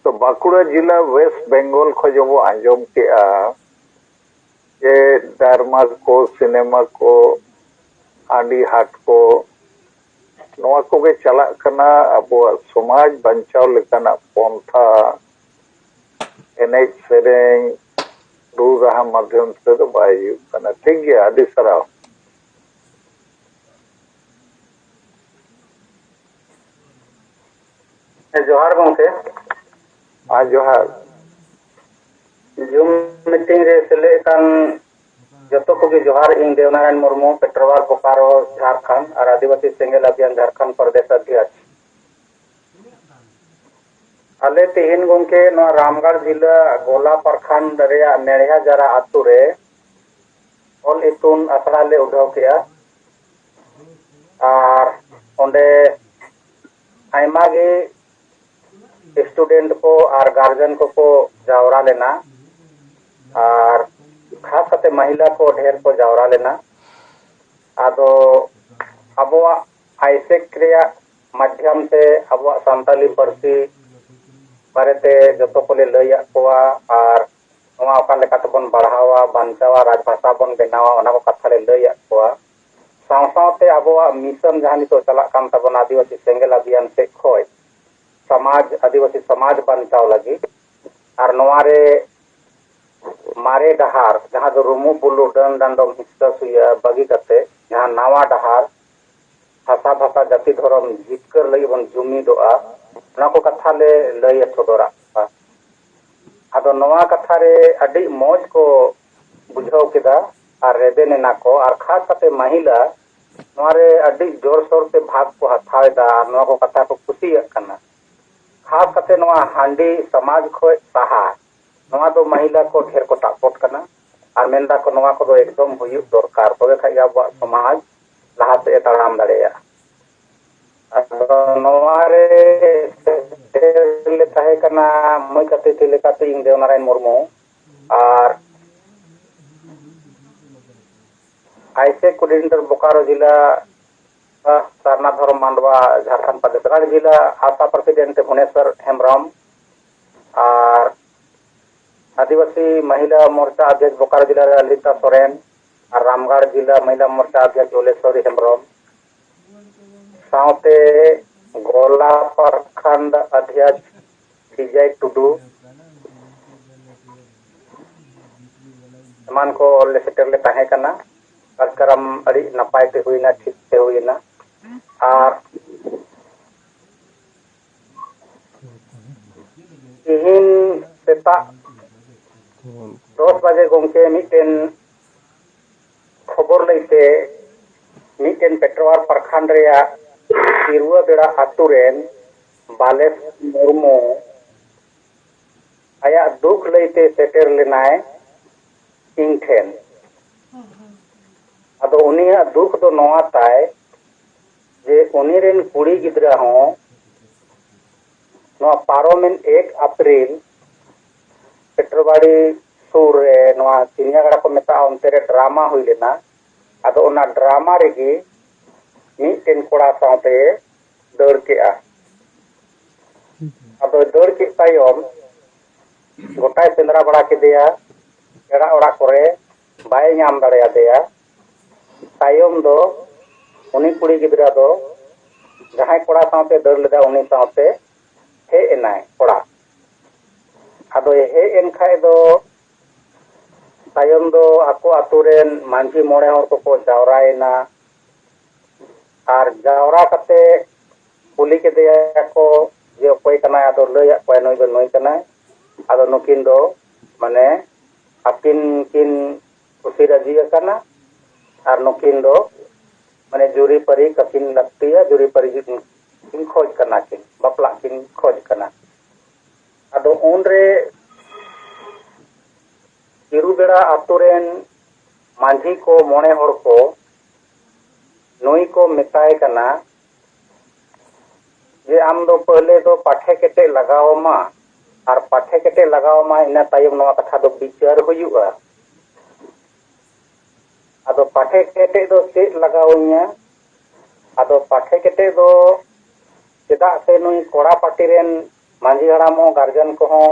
ᱛᱚ, ᱵᱟᱸᱠᱩᱲᱟ ᱡᱮᱞᱟ ᱣᱮᱥᱴ ᱵᱮᱝᱜᱚᱞ ᱠᱷᱚᱡ ᱵᱚ ᱟᱸᱡᱚᱢ ᱠᱮᱜᱼᱟ ᱡᱮ ᱰᱨᱟᱢᱟ ᱠᱚ, ᱥᱤᱱᱮᱢᱟ ᱠᱚ, ᱦᱟᱺᱰᱤ ᱦᱟᱴ ᱠᱚ, ᱱᱚᱣᱟ ᱠᱚᱜᱮ ᱪᱟᱞᱟᱜ ᱠᱟᱱᱟ᱾ ᱟᱵᱚᱣᱟᱜ ᱥᱚᱢᱟᱡᱽ ᱵᱟᱧᱪᱟᱣ ᱞᱮᱠᱟᱱᱟᱜ ᱯᱚᱱᱛᱷᱟ, ᱮᱱᱮᱡ ᱥᱮᱨᱮᱧ, ᱨᱩ ᱨᱟᱦᱟ ᱢᱟᱫᱽᱫᱷᱚᱢ ᱛᱮᱫᱚ ᱵᱟᱭ ᱦᱩᱭᱩᱜ ᱠᱟᱱᱟ᱾ ᱴᱷᱤᱠ ᱜᱮᱭᱟ, ᱟᱹᱰᱤ ᱥᱟᱨᱦᱟᱣ᱾ ᱦᱮᱸ, ᱡᱚᱦᱟᱨ ᱜᱚᱢᱠᱮ᱾ ᱟᱨ ᱡᱚᱦᱟᱨ᱾ ᱡᱩᱢ ᱢᱤᱴᱤᱝ ᱨᱮ ᱥᱮᱞᱮᱫ ᱟᱠᱟᱱ ᱡᱚᱛᱚ ᱠᱚᱜᱮ ᱡᱚᱦᱟᱨ᱾ ᱤᱧ ᱫᱮᱣᱱᱟᱨᱟᱭᱚᱱ ᱢᱩᱨᱢᱩ, ᱯᱮᱴᱨᱳᱣᱟᱨ, ᱵᱳᱠᱟᱨᱳ, ᱡᱷᱟᱲᱠᱷᱚᱸᱰ ᱟᱨ ᱟᱹᱫᱤᱵᱟᱹᱥᱤ ᱥᱮᱸᱜᱮᱞ ᱚᱵᱷᱤᱭᱟᱱ ᱡᱷᱟᱲᱠᱷᱚᱸᱰ ᱯᱨᱚᱫᱮᱥ ᱚᱫᱷᱭᱚᱠᱥ᱾ ᱟᱞᱮ ᱛᱮᱦᱮᱧ ᱜᱚᱢᱠᱮ ᱱᱚᱣᱟ ᱨᱟᱢᱜᱟᱲ ᱡᱤᱞᱟᱹ ᱜᱳᱞᱟ ᱯᱨᱚᱠᱷᱚᱸᱰ ᱨᱮᱭᱟᱜ ᱱᱮᱲᱦᱟ ᱡᱟᱨᱟ ᱟᱛᱳ ᱨᱮ ᱚᱞ ᱤᱛᱩᱱ ᱟᱥᱲᱟ ᱞᱮ ᱩᱰᱷᱟᱹᱣ ᱠᱮᱜᱼᱟ᱾ ᱟᱨ ᱚᱸᱰᱮ ᱟᱭᱢᱟ ᱜᱮ student ᱠᱚ ᱟᱨ guardian ᱠᱚᱠᱚ ᱡᱟᱣᱨᱟ ᱞᱮᱱᱟ, ᱟᱨ ᱠᱷᱟᱥ ᱠᱟᱛᱮ ᱢᱟᱦᱤᱞᱟ ᱠᱚ ᱰᱷᱮᱨ ᱠᱚ ᱡᱟᱣᱨᱟ ᱞᱮᱱᱟ᱾ ᱟᱫᱚ ᱟᱵᱚᱣᱟᱜ ᱟᱭᱥᱮᱠ ᱨᱮᱭᱟᱜ ᱢᱟᱫᱽᱫᱷᱚᱢ ᱛᱮ ᱟᱵᱚᱣᱟᱜ ᱥᱟᱱᱛᱟᱞᱤ ᱯᱟᱹᱨᱥᱤ ᱵᱟᱨᱮᱛᱮ ᱡᱚᱛᱚ ᱠᱚᱞᱮ ᱞᱟᱹᱭᱟᱫ ᱠᱚᱣᱟ, ᱟᱨ ᱱᱚᱣᱟ ᱚᱠᱟ ᱞᱮᱠᱟ ᱛᱮᱵᱚᱱ ᱵᱟᱲᱦᱟᱣᱟ, ᱵᱟᱧᱪᱟᱣᱟ, ᱨᱟᱡᱽ ᱵᱷᱟᱥᱟ ᱵᱚᱱ ᱵᱮᱱᱟᱣᱟ, ᱚᱱᱟ ᱠᱚ ᱠᱟᱛᱷᱟ ᱞᱮ ᱞᱟᱹᱭᱟᱫ ᱠᱚᱣᱟ᱾ ᱥᱟᱶ ᱥᱟᱶᱛᱮ ᱟᱵᱚᱣᱟᱜ mission ᱡᱟᱦᱟᱸ ᱱᱤᱛᱚᱜ ᱪᱟᱞᱟᱜ ᱠᱟᱱ ᱛᱟᱵᱚᱱᱟ ᱟᱹᱫᱤᱵᱟᱹᱥᱤ ᱥᱮᱸᱜᱮᱞ ᱚᱵᱷᱤᱭᱟᱱ ᱥᱮᱫ ᱠᱷᱚᱱ, ᱥᱚᱢᱟᱡᱽ, ᱟᱹᱫᱤᱵᱟᱹᱥᱤ ᱥᱚᱢᱟᱡᱽ ᱵᱟᱧᱪᱟᱣ ᱞᱟᱹᱜᱤᱫ, ᱟᱨ ᱱᱚᱣᱟ ᱨᱮ ᱢᱟᱨᱮ ᱰᱟᱦᱟᱨ, ᱡᱟᱦᱟᱸ ᱫᱚ ᱨᱩᱢᱩᱜ ᱵᱩᱞᱩᱜ, ᱰᱟᱹᱱ ᱰᱟᱸᱰᱚᱢ, ᱦᱤᱸᱥᱠᱟᱹ ᱥᱩᱭᱟᱹ ᱵᱟᱹᱜᱤ ᱠᱟᱛᱮ ᱡᱟᱦᱟᱸ ᱱᱟᱣᱟ ᱰᱟᱦᱟᱨ, ᱦᱟᱥᱟ ᱵᱷᱟᱥᱟ ᱡᱟᱹᱛᱤ ᱫᱷᱚᱨᱚᱢ ᱡᱤᱛᱠᱟᱹᱨ ᱞᱟᱹᱜᱤᱫ ᱵᱚᱱ ᱡᱩᱢᱤᱫᱚᱜᱼᱟ, ᱚᱱᱟ ᱠᱚ ᱠᱟᱛᱷᱟ ᱞᱮ ᱞᱟᱹᱭ ᱥᱚᱫᱚᱨᱟᱜ ᱠᱚᱣᱟ᱾ ᱟᱫᱚ ᱱᱚᱣᱟ ᱠᱟᱛᱷᱟ ᱨᱮ ᱟᱹᱰᱤ ᱢᱚᱡᱽ ᱠᱚ ᱵᱩᱡᱷᱟᱹᱣ ᱠᱮᱫᱟ ᱟᱨ ᱨᱮᱵᱮᱱ ᱮᱱᱟ ᱠᱚ, ᱟᱨ ᱠᱷᱟᱥ ᱠᱟᱛᱮ ᱢᱟᱹᱦᱤᱞᱟ ᱱᱚᱣᱟ ᱨᱮ ᱟᱹᱰᱤ ᱡᱳᱨᱥᱳᱨ ᱛᱮ ᱵᱷᱟᱜᱽ ᱠᱚ ᱦᱟᱛᱟᱣ ᱮᱫᱟ ᱟᱨ ᱱᱚᱣᱟ ᱠᱚ ᱠᱟᱛᱷᱟ ᱠᱚ ᱠᱩᱥᱤᱭᱟᱜ ᱠᱟᱱᱟ᱾ ᱠᱷᱟᱥ ᱠᱟᱛᱮ ᱱᱚᱣᱟ ᱦᱟᱺᱰᱤ ᱥᱚᱢᱟᱡᱽ ᱠᱷᱚᱱ ᱥᱟᱦᱟ, ᱱᱚᱣᱟ ᱫᱚ ᱢᱟᱹᱦᱤᱞᱟ ᱠᱚ ᱰᱷᱮᱨ ᱠᱚ support ᱠᱟᱱᱟ᱾ ᱟᱨ ᱢᱮᱱ ᱫᱟᱠᱚ ᱱᱚᱣᱟ ᱠᱚᱫᱚ ᱮᱠᱫᱚᱢ ᱦᱩᱭᱩᱜ ᱫᱚᱨᱠᱟᱨ, ᱛᱚᱵᱮ ᱠᱷᱟᱡ ᱜᱮ ᱟᱵᱚᱣᱟᱜ ᱥᱚᱢᱟᱡᱽ ᱞᱟᱦᱟ ᱥᱮᱫ ᱮ ᱛᱟᱲᱟᱢ ᱫᱟᱲᱮᱭᱟᱜᱼᱟ᱾ ᱟᱫᱚ ᱱᱚᱣᱟ ᱨᱮ ᱥᱮᱴᱮᱨ ᱞᱮ ᱛᱟᱦᱮᱸ ᱠᱟᱱᱟ ᱢᱟᱹᱭ ᱜᱟᱛᱮ ᱞᱮᱠᱟᱛᱮ ᱤᱧ ᱫᱮᱣᱱᱟᱨᱟᱭᱚᱱ ᱢᱩᱨᱢᱩ, ᱟᱨ ᱟᱭᱥᱮᱠ coordinator ᱵᱳᱠᱟᱨᱳ ᱡᱮᱞᱟ, ᱥᱟᱨᱱᱟ ᱫᱷᱚᱨᱚᱢ ᱢᱟᱰᱣᱟ ᱡᱷᱟᱲᱠᱷᱚᱸᱰ ᱯᱨᱚᱫᱮᱥ, ᱡᱷᱟᱲᱠᱷᱚᱸᱰ ᱡᱮᱞᱟ ᱟᱥᱟ president ᱵᱷᱩᱵᱽᱱᱮᱥᱚᱨ ᱦᱮᱢᱵᱨᱚᱢ, ᱟᱨ ᱟᱹᱫᱤᱵᱟᱹᱥᱤ ᱢᱚᱦᱤᱞᱟ ᱢᱳᱨᱪᱟ ᱚᱫᱷᱭᱚᱠᱥ ᱵᱳᱠᱟᱨᱳ ᱡᱮᱞᱟ ᱨᱮ ᱞᱤᱛᱟ ᱥᱚᱨᱮᱱ, ᱟᱨ ᱨᱟᱢᱜᱟᱲ ᱡᱮᱞᱟ ᱢᱚᱦᱤᱞᱟ ᱢᱳᱨᱪᱟ ᱚᱫᱷᱭᱚᱠᱥ ᱩᱞᱮᱥᱚᱨᱤ ᱦᱮᱢᱵᱨᱚᱢ, ᱥᱟᱶᱛᱮ ᱜᱳᱞᱟ ᱯᱨᱚᱠᱷᱚᱸᱰ ᱚᱫᱷᱭᱚᱠᱥ ᱵᱤᱡᱚᱭ ᱴᱩᱰᱩ, ᱥᱟᱢᱟᱱ ᱠᱚ ᱞᱮ ᱥᱮᱴᱮᱨ ᱞᱮ ᱛᱟᱦᱮᱸ ᱠᱟᱱᱟ᱾ ᱠᱟᱨᱡᱚᱠᱨᱚᱢ ᱟᱹᱰᱤ ᱱᱟᱯᱟᱭ ᱛᱮ ᱦᱩᱭᱱᱟ, ᱴᱷᱤᱠ ᱛᱮ ᱦᱩᱭᱱᱟ᱾ ᱟᱨ ᱛᱤᱦᱤᱧ ᱥᱮᱛᱟᱜ ᱫᱚᱥ ᱵᱟᱡᱮ ᱜᱚᱢᱠᱮ ᱢᱤᱫᱴᱮᱱ ᱠᱷᱚᱵᱚᱨ ᱞᱟᱹᱭᱛᱮ ᱢᱤᱫᱴᱮᱱ ᱯᱮᱴᱨᱳᱣᱟᱨ ᱯᱨᱚᱠᱷᱚᱸᱰ ᱨᱮᱭᱟᱜ ᱤᱨᱩᱣᱟ ᱵᱮᱲᱟ ᱟᱛᱳ ᱨᱮᱱ ᱵᱟᱞᱮᱥ ᱢᱩᱨᱢᱩ ᱟᱭᱟᱜ ᱫᱩᱠ ᱞᱟᱹᱭᱛᱮ ᱥᱮᱴᱮᱨ ᱞᱮᱱᱟᱭ ᱤᱧ ᱴᱷᱮᱱ᱾ ᱟᱫᱚ ᱩᱱᱤᱭᱟᱜ ᱫᱩᱠ ᱫᱚ ᱱᱚᱣᱟ ᱛᱟᱭ ᱡᱮ ᱩᱱᱤ ᱨᱮᱱ ᱠᱩᱲᱤ ᱜᱤᱫᱽᱨᱟᱹ ᱦᱚᱸ ᱱᱚᱣᱟ ᱯᱟᱨᱚᱢᱮᱱ ᱮᱠ ᱟᱯᱨᱤᱞ ᱯᱮᱴᱨᱳᱵᱟᱲᱤ ᱥᱩᱨ ᱨᱮ ᱱᱚᱣᱟ ᱪᱤᱱᱤᱭᱟᱜᱟᱲᱟ ᱠᱚ ᱢᱮᱛᱟᱜᱼᱟ, ᱚᱱᱛᱮ ᱨᱮ ᱰᱨᱟᱢᱟ ᱦᱩᱭ ᱞᱮᱱᱟ᱾ ᱟᱫᱚ ᱚᱱᱟ ᱰᱨᱟᱢᱟ ᱨᱮᱜᱮ ᱢᱤᱫᱴᱮᱱ ᱠᱚᱲᱟ ᱥᱟᱶᱛᱮ ᱫᱟᱹᱲ ᱠᱮᱜᱼᱟ᱾ ᱟᱫᱚᱭ ᱫᱟᱹᱲ ᱠᱮᱫ ᱛᱟᱭᱚᱢ ᱜᱚᱴᱟᱭ ᱥᱮᱸᱫᱽᱨᱟ ᱵᱟᱲᱟ ᱠᱮᱫᱮᱭᱟ, ᱯᱮᱲᱟ ᱚᱲᱟᱜ ᱠᱚᱨᱮ ᱵᱟᱭ ᱧᱟᱢ ᱫᱟᱲᱮᱭᱟᱫᱮᱭᱟ᱾ ᱛᱟᱭᱚᱢ ᱫᱚ ᱩᱱᱤ ᱠᱩᱲᱤ ᱜᱤᱫᱽᱨᱟᱹ ᱫᱚ ᱡᱟᱦᱟᱸᱭ ᱠᱚᱲᱟ ᱥᱟᱶᱛᱮ ᱫᱟᱹᱲ ᱞᱮᱫᱟ ᱩᱱᱤ ᱥᱟᱶᱛᱮ ᱦᱮᱡ ᱮᱱᱟᱭ ᱚᱲᱟᱜ᱾ ᱟᱫᱚᱭ ᱦᱮᱡ ᱮᱱ ᱠᱷᱟᱡ ᱫᱚ ᱛᱟᱭᱚᱢ ᱫᱚ ᱟᱠᱚ ᱟᱛᱳ ᱨᱮᱱ ᱢᱟᱹᱡᱷᱤ ᱢᱚᱬᱮ ᱦᱚᱲ ᱠᱚᱠᱚ ᱡᱟᱣᱨᱟᱭᱮᱱᱟ᱾ ᱟᱨ ᱡᱟᱣᱨᱟ ᱠᱟᱛᱮ ᱠᱩᱞᱤ ᱠᱮᱫᱮᱭᱟ ᱠᱚ ᱡᱮ ᱚᱠᱚᱭ ᱠᱟᱱᱟᱭ, ᱟᱫᱚ ᱞᱟᱹᱭᱟᱫ ᱠᱚᱣᱟᱭ ᱱᱩᱭ ᱫᱚ ᱱᱩᱭ ᱠᱟᱱᱟᱭ᱾ ᱟᱫᱚ ᱱᱩᱠᱤᱱ ᱫᱚ ᱢᱟᱱᱮ ᱟᱹᱠᱤᱱ ᱠᱤᱱ ᱠᱩᱥᱤ ᱨᱟᱹᱡᱤ ᱟᱠᱟᱱᱟ ᱟᱨ ᱱᱩᱠᱤᱱ ᱫᱚ ᱢᱟᱱᱮ ᱡᱩᱨᱤᱯᱟᱹᱨᱤ ᱠᱟᱹᱠᱤᱱ ᱞᱟᱹᱠᱛᱤᱭᱟ, ᱡᱩᱨᱤᱯᱟᱹᱨᱤ ᱠᱤᱱ ᱠᱷᱚᱡᱽ ᱠᱟᱱᱟ, ᱠᱤᱱ ᱵᱟᱯᱞᱟᱜ ᱠᱤᱱ ᱠᱷᱚᱡᱽ ᱠᱟᱱᱟ᱾ ᱟᱫᱚ ᱩᱱᱨᱮ ᱪᱤᱨᱩᱵᱮᱲᱟ ᱟᱛᱳ ᱨᱮᱱ ᱢᱟᱹᱡᱷᱤ ᱠᱚ ᱢᱚᱬᱮ ᱦᱚᱲ ᱠᱚ ᱱᱩᱭ ᱠᱚ ᱢᱮᱛᱟᱭ ᱠᱟᱱᱟ ᱡᱮ ᱟᱢ ᱫᱚ ᱯᱟᱹᱦᱞᱮ ᱫᱚ ᱯᱟᱴᱷᱮ ᱠᱮᱴᱮᱡ ᱞᱟᱜᱟᱣ ᱟᱢᱟ, ᱟᱨ ᱯᱟᱴᱷᱮ ᱠᱮᱴᱮᱡ ᱞᱟᱜᱟᱣ ᱟᱢᱟ, ᱤᱱᱟᱹ ᱛᱟᱭᱚᱢ ᱱᱚᱣᱟ ᱠᱟᱛᱷᱟ ᱫᱚ ᱵᱤᱪᱟᱹᱨ ᱦᱩᱭᱩᱜᱼᱟ᱾ ᱟᱫᱚ ᱯᱟᱴᱷᱮ ᱠᱮᱴᱮᱡ ᱫᱚ ᱪᱮᱫ ᱞᱟᱜᱟᱣ ᱤᱧᱟ? ᱟᱫᱚ ᱯᱟᱴᱷᱮ ᱠᱮᱴᱮᱡ ᱫᱚ ᱪᱮᱫᱟᱜ ᱥᱮ ᱱᱩᱭ ᱠᱚᱲᱟ ᱯᱟᱹᱴᱤ ᱨᱮᱱ ᱢᱟᱹᱡᱷᱤ ᱦᱟᱲᱟᱢ ᱦᱚᱸ ᱜᱟᱨᱡᱮᱱ ᱠᱚᱦᱚᱸ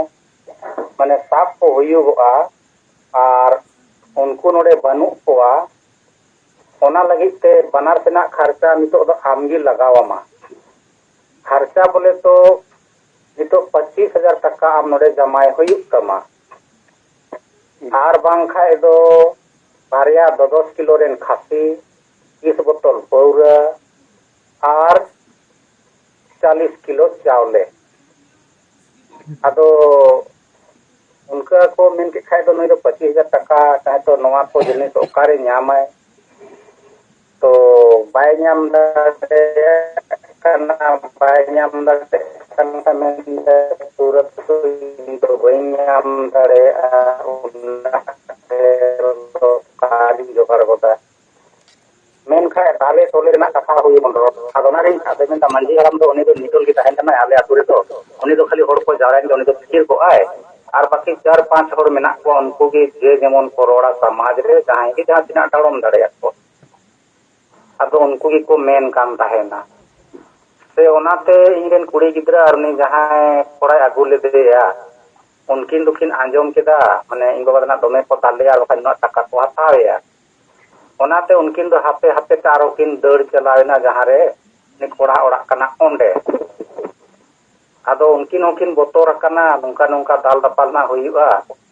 ᱢᱟᱱᱮ ᱥᱟᱵ ᱠᱚ ᱦᱩᱭᱩᱜᱚᱜᱼᱟ, ᱟᱨ ᱩᱱᱠᱩ ᱱᱚᱰᱮ ᱵᱟᱹᱱᱩᱜ ᱠᱚᱣᱟ᱾ ᱚᱱᱟ ᱞᱟᱹᱜᱤᱫ ᱛᱮ ᱵᱟᱱᱟᱨ ᱥᱮᱱᱟᱜ ᱠᱷᱟᱨᱪᱟ ᱱᱤᱛᱚᱜ ᱫᱚ ᱟᱢᱜᱮ ᱞᱟᱜᱟᱣ ᱟᱢᱟ᱾ ᱠᱷᱟᱨᱪᱟ ᱵᱚᱞᱮ ᱛᱚ ᱱᱤᱛᱚᱜ ᱯᱚᱸᱪᱤᱥ ᱦᱟᱡᱟᱨ ᱴᱟᱠᱟ ᱟᱢ ᱱᱚᱰᱮ ᱡᱟᱢᱟᱭ ᱦᱩᱭᱩᱜ ᱛᱟᱢᱟ᱾ ᱟᱨ ᱵᱟᱝᱠᱷᱟᱡ ᱫᱚ ᱵᱟᱨᱭᱟ ᱫᱚ ᱫᱚᱥ ᱠᱤᱞᱳ ᱨᱮᱱ ᱠᱷᱟᱹᱥᱤ, ᱛᱤᱥ ᱵᱳᱛᱚᱞ ᱯᱟᱹᱣᱨᱟᱹ ᱟᱨ ᱪᱟᱞᱤᱥ ᱠᱤᱞᱳ ᱪᱟᱣᱞᱮ᱾ ᱟᱫᱚ ᱚᱱᱠᱟ ᱠᱚ ᱢᱮᱱ ᱠᱮᱫ ᱠᱷᱟᱡ ᱫᱚ ᱱᱩᱭ ᱫᱚ ᱯᱚᱸᱪᱤᱥ ᱦᱟᱡᱟᱨ ᱴᱟᱠᱟ ᱛᱟᱦᱮᱸ ᱛᱚ ᱱᱚᱣᱟ ᱠᱚ ᱡᱤᱱᱤᱥ ᱚᱠᱟᱨᱮ ᱧᱟᱢᱟᱭ? ᱛᱚ ᱵᱟᱭ ᱧᱟᱢ ᱫᱟᱲᱮᱭᱟᱜ ᱠᱟᱱᱟ, ᱵᱟᱭ ᱧᱟᱢ ᱫᱟᱲᱮᱭᱟᱜ ᱠᱟᱱᱟ ᱢᱮᱱᱛᱮ ᱯᱩᱨᱟᱹ ᱤᱧ ᱫᱚ ᱵᱟᱹᱧ ᱧᱟᱢ ᱫᱟᱲᱮᱭᱟᱜᱼᱟ, ᱩᱱᱟᱹᱜ ᱰᱷᱮᱨ ᱫᱚ ᱚᱠᱟᱨᱤᱧ ᱡᱚᱜᱟᱲ ᱜᱚᱫᱟ? ᱢᱮᱱᱠᱷᱟᱡ ᱛᱟᱦᱞᱮ ᱥᱚᱞᱦᱮ ᱨᱮᱱᱟᱜ ᱠᱟᱛᱷᱟ ᱦᱩᱭ ᱵᱚᱱ ᱨᱚᱲ᱾ ᱟᱫᱚ ᱚᱱᱟᱨᱤᱧ ᱟᱫᱚ ᱢᱮᱱᱫᱟ, ᱢᱟᱹᱡᱷᱤ ᱦᱟᱲᱟᱢ ᱫᱚ ᱩᱱᱤ ᱫᱚ ᱱᱤᱰᱚᱞ ᱜᱮ ᱛᱟᱦᱮᱱ ᱠᱟᱱᱟᱭ ᱟᱞᱮ ᱟᱹᱛᱩ ᱨᱮᱫᱚ, ᱩᱱᱤ ᱫᱚ ᱠᱷᱟᱹᱞᱤ ᱦᱚᱲ ᱠᱚ ᱡᱟᱣᱨᱟᱭᱮᱱ ᱜᱮ ᱩᱱᱤ ᱫᱚ ᱛᱷᱤᱨ ᱠᱚᱜᱼᱟᱭ᱾ ᱟᱨ ᱵᱟᱹᱠᱤ ᱪᱟᱨ ᱯᱟᱸᱪ ᱦᱚᱲ ᱢᱮᱱᱟᱜ ᱠᱚᱣᱟ, ᱩᱱᱠᱩ ᱜᱮ ᱡᱮ ᱡᱮᱢᱚᱱ ᱠᱚ ᱨᱚᱲᱟ, ᱥᱚᱢᱟᱡᱽ ᱨᱮ ᱡᱟᱦᱟᱸᱭ ᱜᱮ ᱡᱟᱦᱟᱸ ᱛᱤᱱᱟᱹᱜ ᱰᱟᱲᱚᱢ ᱫᱟᱲᱮᱭᱟᱜ ᱠᱚ᱾ ᱟᱫᱚ ᱩᱱᱠᱩ ᱜᱮᱠᱚ ᱢᱮᱱ ᱠᱟᱱ ᱛᱟᱦᱮᱱᱟ᱾ ᱥᱮ ᱚᱱᱟᱛᱮ ᱤᱧᱨᱮᱱ ᱠᱩᱲᱤ ᱜᱤᱫᱽᱨᱟᱹ ᱟᱨ ᱩᱱᱤ ᱡᱟᱦᱟᱸᱭ ᱠᱚᱲᱟᱭ ᱟᱹᱜᱩ ᱞᱮᱫᱮᱭᱟ, ᱩᱱᱠᱤᱱ ᱫᱚᱠᱤᱱ ᱟᱸᱡᱚᱢ ᱠᱮᱫᱟ, ᱢᱟᱱᱮ ᱤᱧ ᱵᱟᱵᱟ ᱫᱚ ᱱᱟᱜ ᱫᱚᱢᱮ ᱠᱚ ᱫᱟᱞᱮᱭᱟ, ᱟᱨ ᱵᱟᱠᱷᱟᱱ ᱩᱱᱟᱹᱜ ᱴᱟᱠᱟ ᱠᱚ ᱦᱟᱛᱟᱣᱮᱭᱟ᱾ ᱚᱱᱟᱛᱮ ᱩᱱᱠᱤᱱ ᱫᱚ ᱦᱟᱯᱮ ᱦᱟᱯᱮ ᱛᱮ ᱟᱨᱚ ᱠᱤᱱ ᱫᱟᱹᱲ ᱪᱟᱞᱟᱣᱮᱱᱟ ᱡᱟᱦᱟᱸ ᱨᱮ ᱩᱱᱤ ᱠᱚᱲᱟ ᱚᱲᱟᱜ ᱠᱟᱱᱟ ᱚᱸᱰᱮ᱾ ᱟᱫᱚ ᱩᱱᱠᱤᱱ ᱦᱚᱸᱠᱤᱱ ᱵᱚᱛᱚᱨ ᱟᱠᱟᱱᱟ, ᱱᱚᱝᱠᱟ ᱱᱚᱝᱠᱟ ᱫᱟᱞ ᱫᱟᱯᱟᱞ ᱱᱟᱜ ᱦᱩᱭᱩᱜᱼᱟ,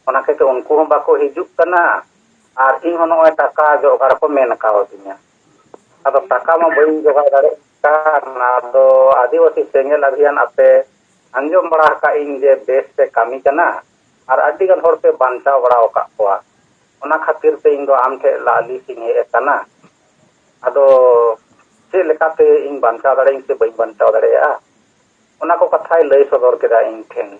ᱚᱱᱟ ᱠᱷᱟᱹᱛᱤᱨ ᱩᱱᱠᱩ ᱦᱚᱸ ᱵᱟᱠᱚ ᱦᱤᱡᱩᱜ ᱠᱟᱱᱟ᱾ ᱟᱨ ᱤᱧ ᱦᱚᱸ ᱱᱚᱜᱼᱚᱭ ᱴᱟᱠᱟ ᱡᱚᱜᱟᱲ ᱠᱚ ᱢᱮᱱ ᱠᱟᱣᱫᱤᱧᱟ᱾ ᱟᱫᱚ ᱴᱟᱠᱟ ᱢᱟ ᱵᱟᱹᱧ ᱡᱚᱜᱟᱲ ᱫᱟᱲᱮᱭᱟᱜ ᱠᱟᱱ᱾ ᱟᱫᱚ ᱟᱹᱫᱤᱵᱟᱹᱥᱤ ᱥᱮᱸᱜᱮᱞ ᱟᱵᱷᱤᱭᱟᱱ ᱟᱯᱮ ᱟᱸᱡᱚᱢ ᱵᱟᱲᱟ ᱟᱠᱟᱫ ᱤᱧ ᱡᱮ ᱵᱮᱥ ᱯᱮ ᱠᱟᱹᱢᱤ ᱠᱟᱱᱟ ᱟᱨ ᱟᱹᱰᱤ ᱜᱟᱱ ᱦᱚᱲ ᱯᱮ ᱵᱟᱧᱪᱟᱣ ᱵᱟᱲᱟ ᱟᱠᱟᱫ ᱠᱚᱣᱟ, ᱚᱱᱟ ᱠᱷᱟᱹᱛᱤᱨ ᱛᱮ ᱤᱧ ᱫᱚ ᱟᱢ ᱴᱷᱮᱱ ᱞᱟᱹᱞᱤᱥ ᱤᱧ ᱦᱮᱡ ᱟᱠᱟᱱᱟ᱾ ᱟᱫᱚ ᱪᱮᱫ ᱞᱮᱠᱟᱛᱮ ᱤᱧ ᱵᱟᱧᱪᱟᱣ ᱫᱟᱲᱮᱭᱟᱜᱼᱟᱹᱧ ᱥᱮ ᱵᱟᱹᱧ ᱵᱟᱧᱪᱟᱣ ᱫᱟᱲᱮᱭᱟᱜᱼᱟ, ᱚᱱᱟ ᱠᱚ ᱠᱟᱛᱷᱟᱭ ᱞᱟᱹᱭ ᱥᱚᱫᱚᱨ ᱠᱮᱫᱟ ᱤᱧ ᱴᱷᱮᱱ᱾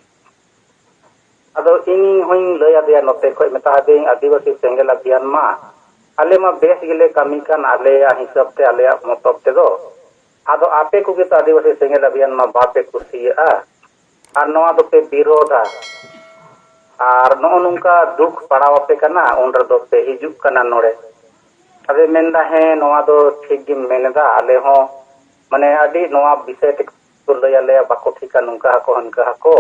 ᱟᱫᱚ ᱤᱧ ᱦᱚᱧ ᱞᱟᱹᱭ ᱟᱫᱮᱭᱟ, ᱱᱚᱛᱮ ᱠᱷᱚᱡ ᱢᱮᱛᱟ ᱫᱤᱭᱟᱹᱧ, ᱟᱹᱫᱤᱵᱟᱹᱥᱤ ᱥᱮᱸᱜᱮᱞ ᱟᱵᱷᱤᱭᱟᱱ ᱢᱟ ᱟᱞᱮ ᱢᱟ ᱵᱮᱥ ᱜᱮᱞᱮ ᱠᱟᱹᱢᱤ ᱠᱟᱱ, ᱟᱞᱮᱭᱟᱜ ᱦᱤᱥᱟᱹᱵ ᱛᱮ, ᱟᱞᱮᱭᱟᱜ ᱢᱚᱛᱚᱵ ᱛᱮᱫᱚ᱾ ᱟᱫᱚ ᱟᱯᱮ ᱠᱚᱜᱮ ᱛᱚ ᱟᱹᱫᱤᱵᱟᱹᱥᱤ ᱥᱮᱸᱜᱮᱞ ᱟᱵᱷᱤᱭᱟᱱ ᱢᱟ ᱵᱟᱯᱮ ᱠᱩᱥᱤᱭᱟᱜᱼᱟ ᱟᱨ ᱱᱚᱣᱟ ᱫᱚᱯᱮ ᱵᱤᱨᱳᱫᱷᱟ᱾ ᱟᱨ ᱱᱚᱜᱼᱚ ᱱᱚᱝᱠᱟ ᱫᱩᱠ ᱯᱟᱲᱟᱣ ᱟᱯᱮ ᱠᱟᱱᱟ, ᱩᱱ ᱨᱮᱫᱚ ᱯᱮ ᱦᱤᱡᱩᱜ ᱠᱟᱱᱟ ᱱᱚᱰᱮ᱾ ᱟᱫᱚᱭ ᱢᱮᱱᱫᱟ, ᱦᱮᱸ, ᱱᱚᱣᱟ ᱫᱚ ᱴᱷᱤᱠ ᱜᱮᱢ ᱢᱮᱱ ᱮᱫᱟ, ᱟᱞᱮ ᱦᱚᱸ ᱢᱟᱱᱮ ᱟᱹᱰᱤ ᱱᱚᱣᱟ ᱵᱤᱥᱚᱭ ᱛᱮ ᱠᱚ ᱞᱟᱹᱭ ᱟᱞᱮᱭᱟ, ᱵᱟᱠᱚ ᱴᱷᱤᱠᱟ, ᱱᱚᱝᱠᱟ ᱟᱠᱚ ᱦᱟᱱᱠᱟ ᱟᱠᱚ᱾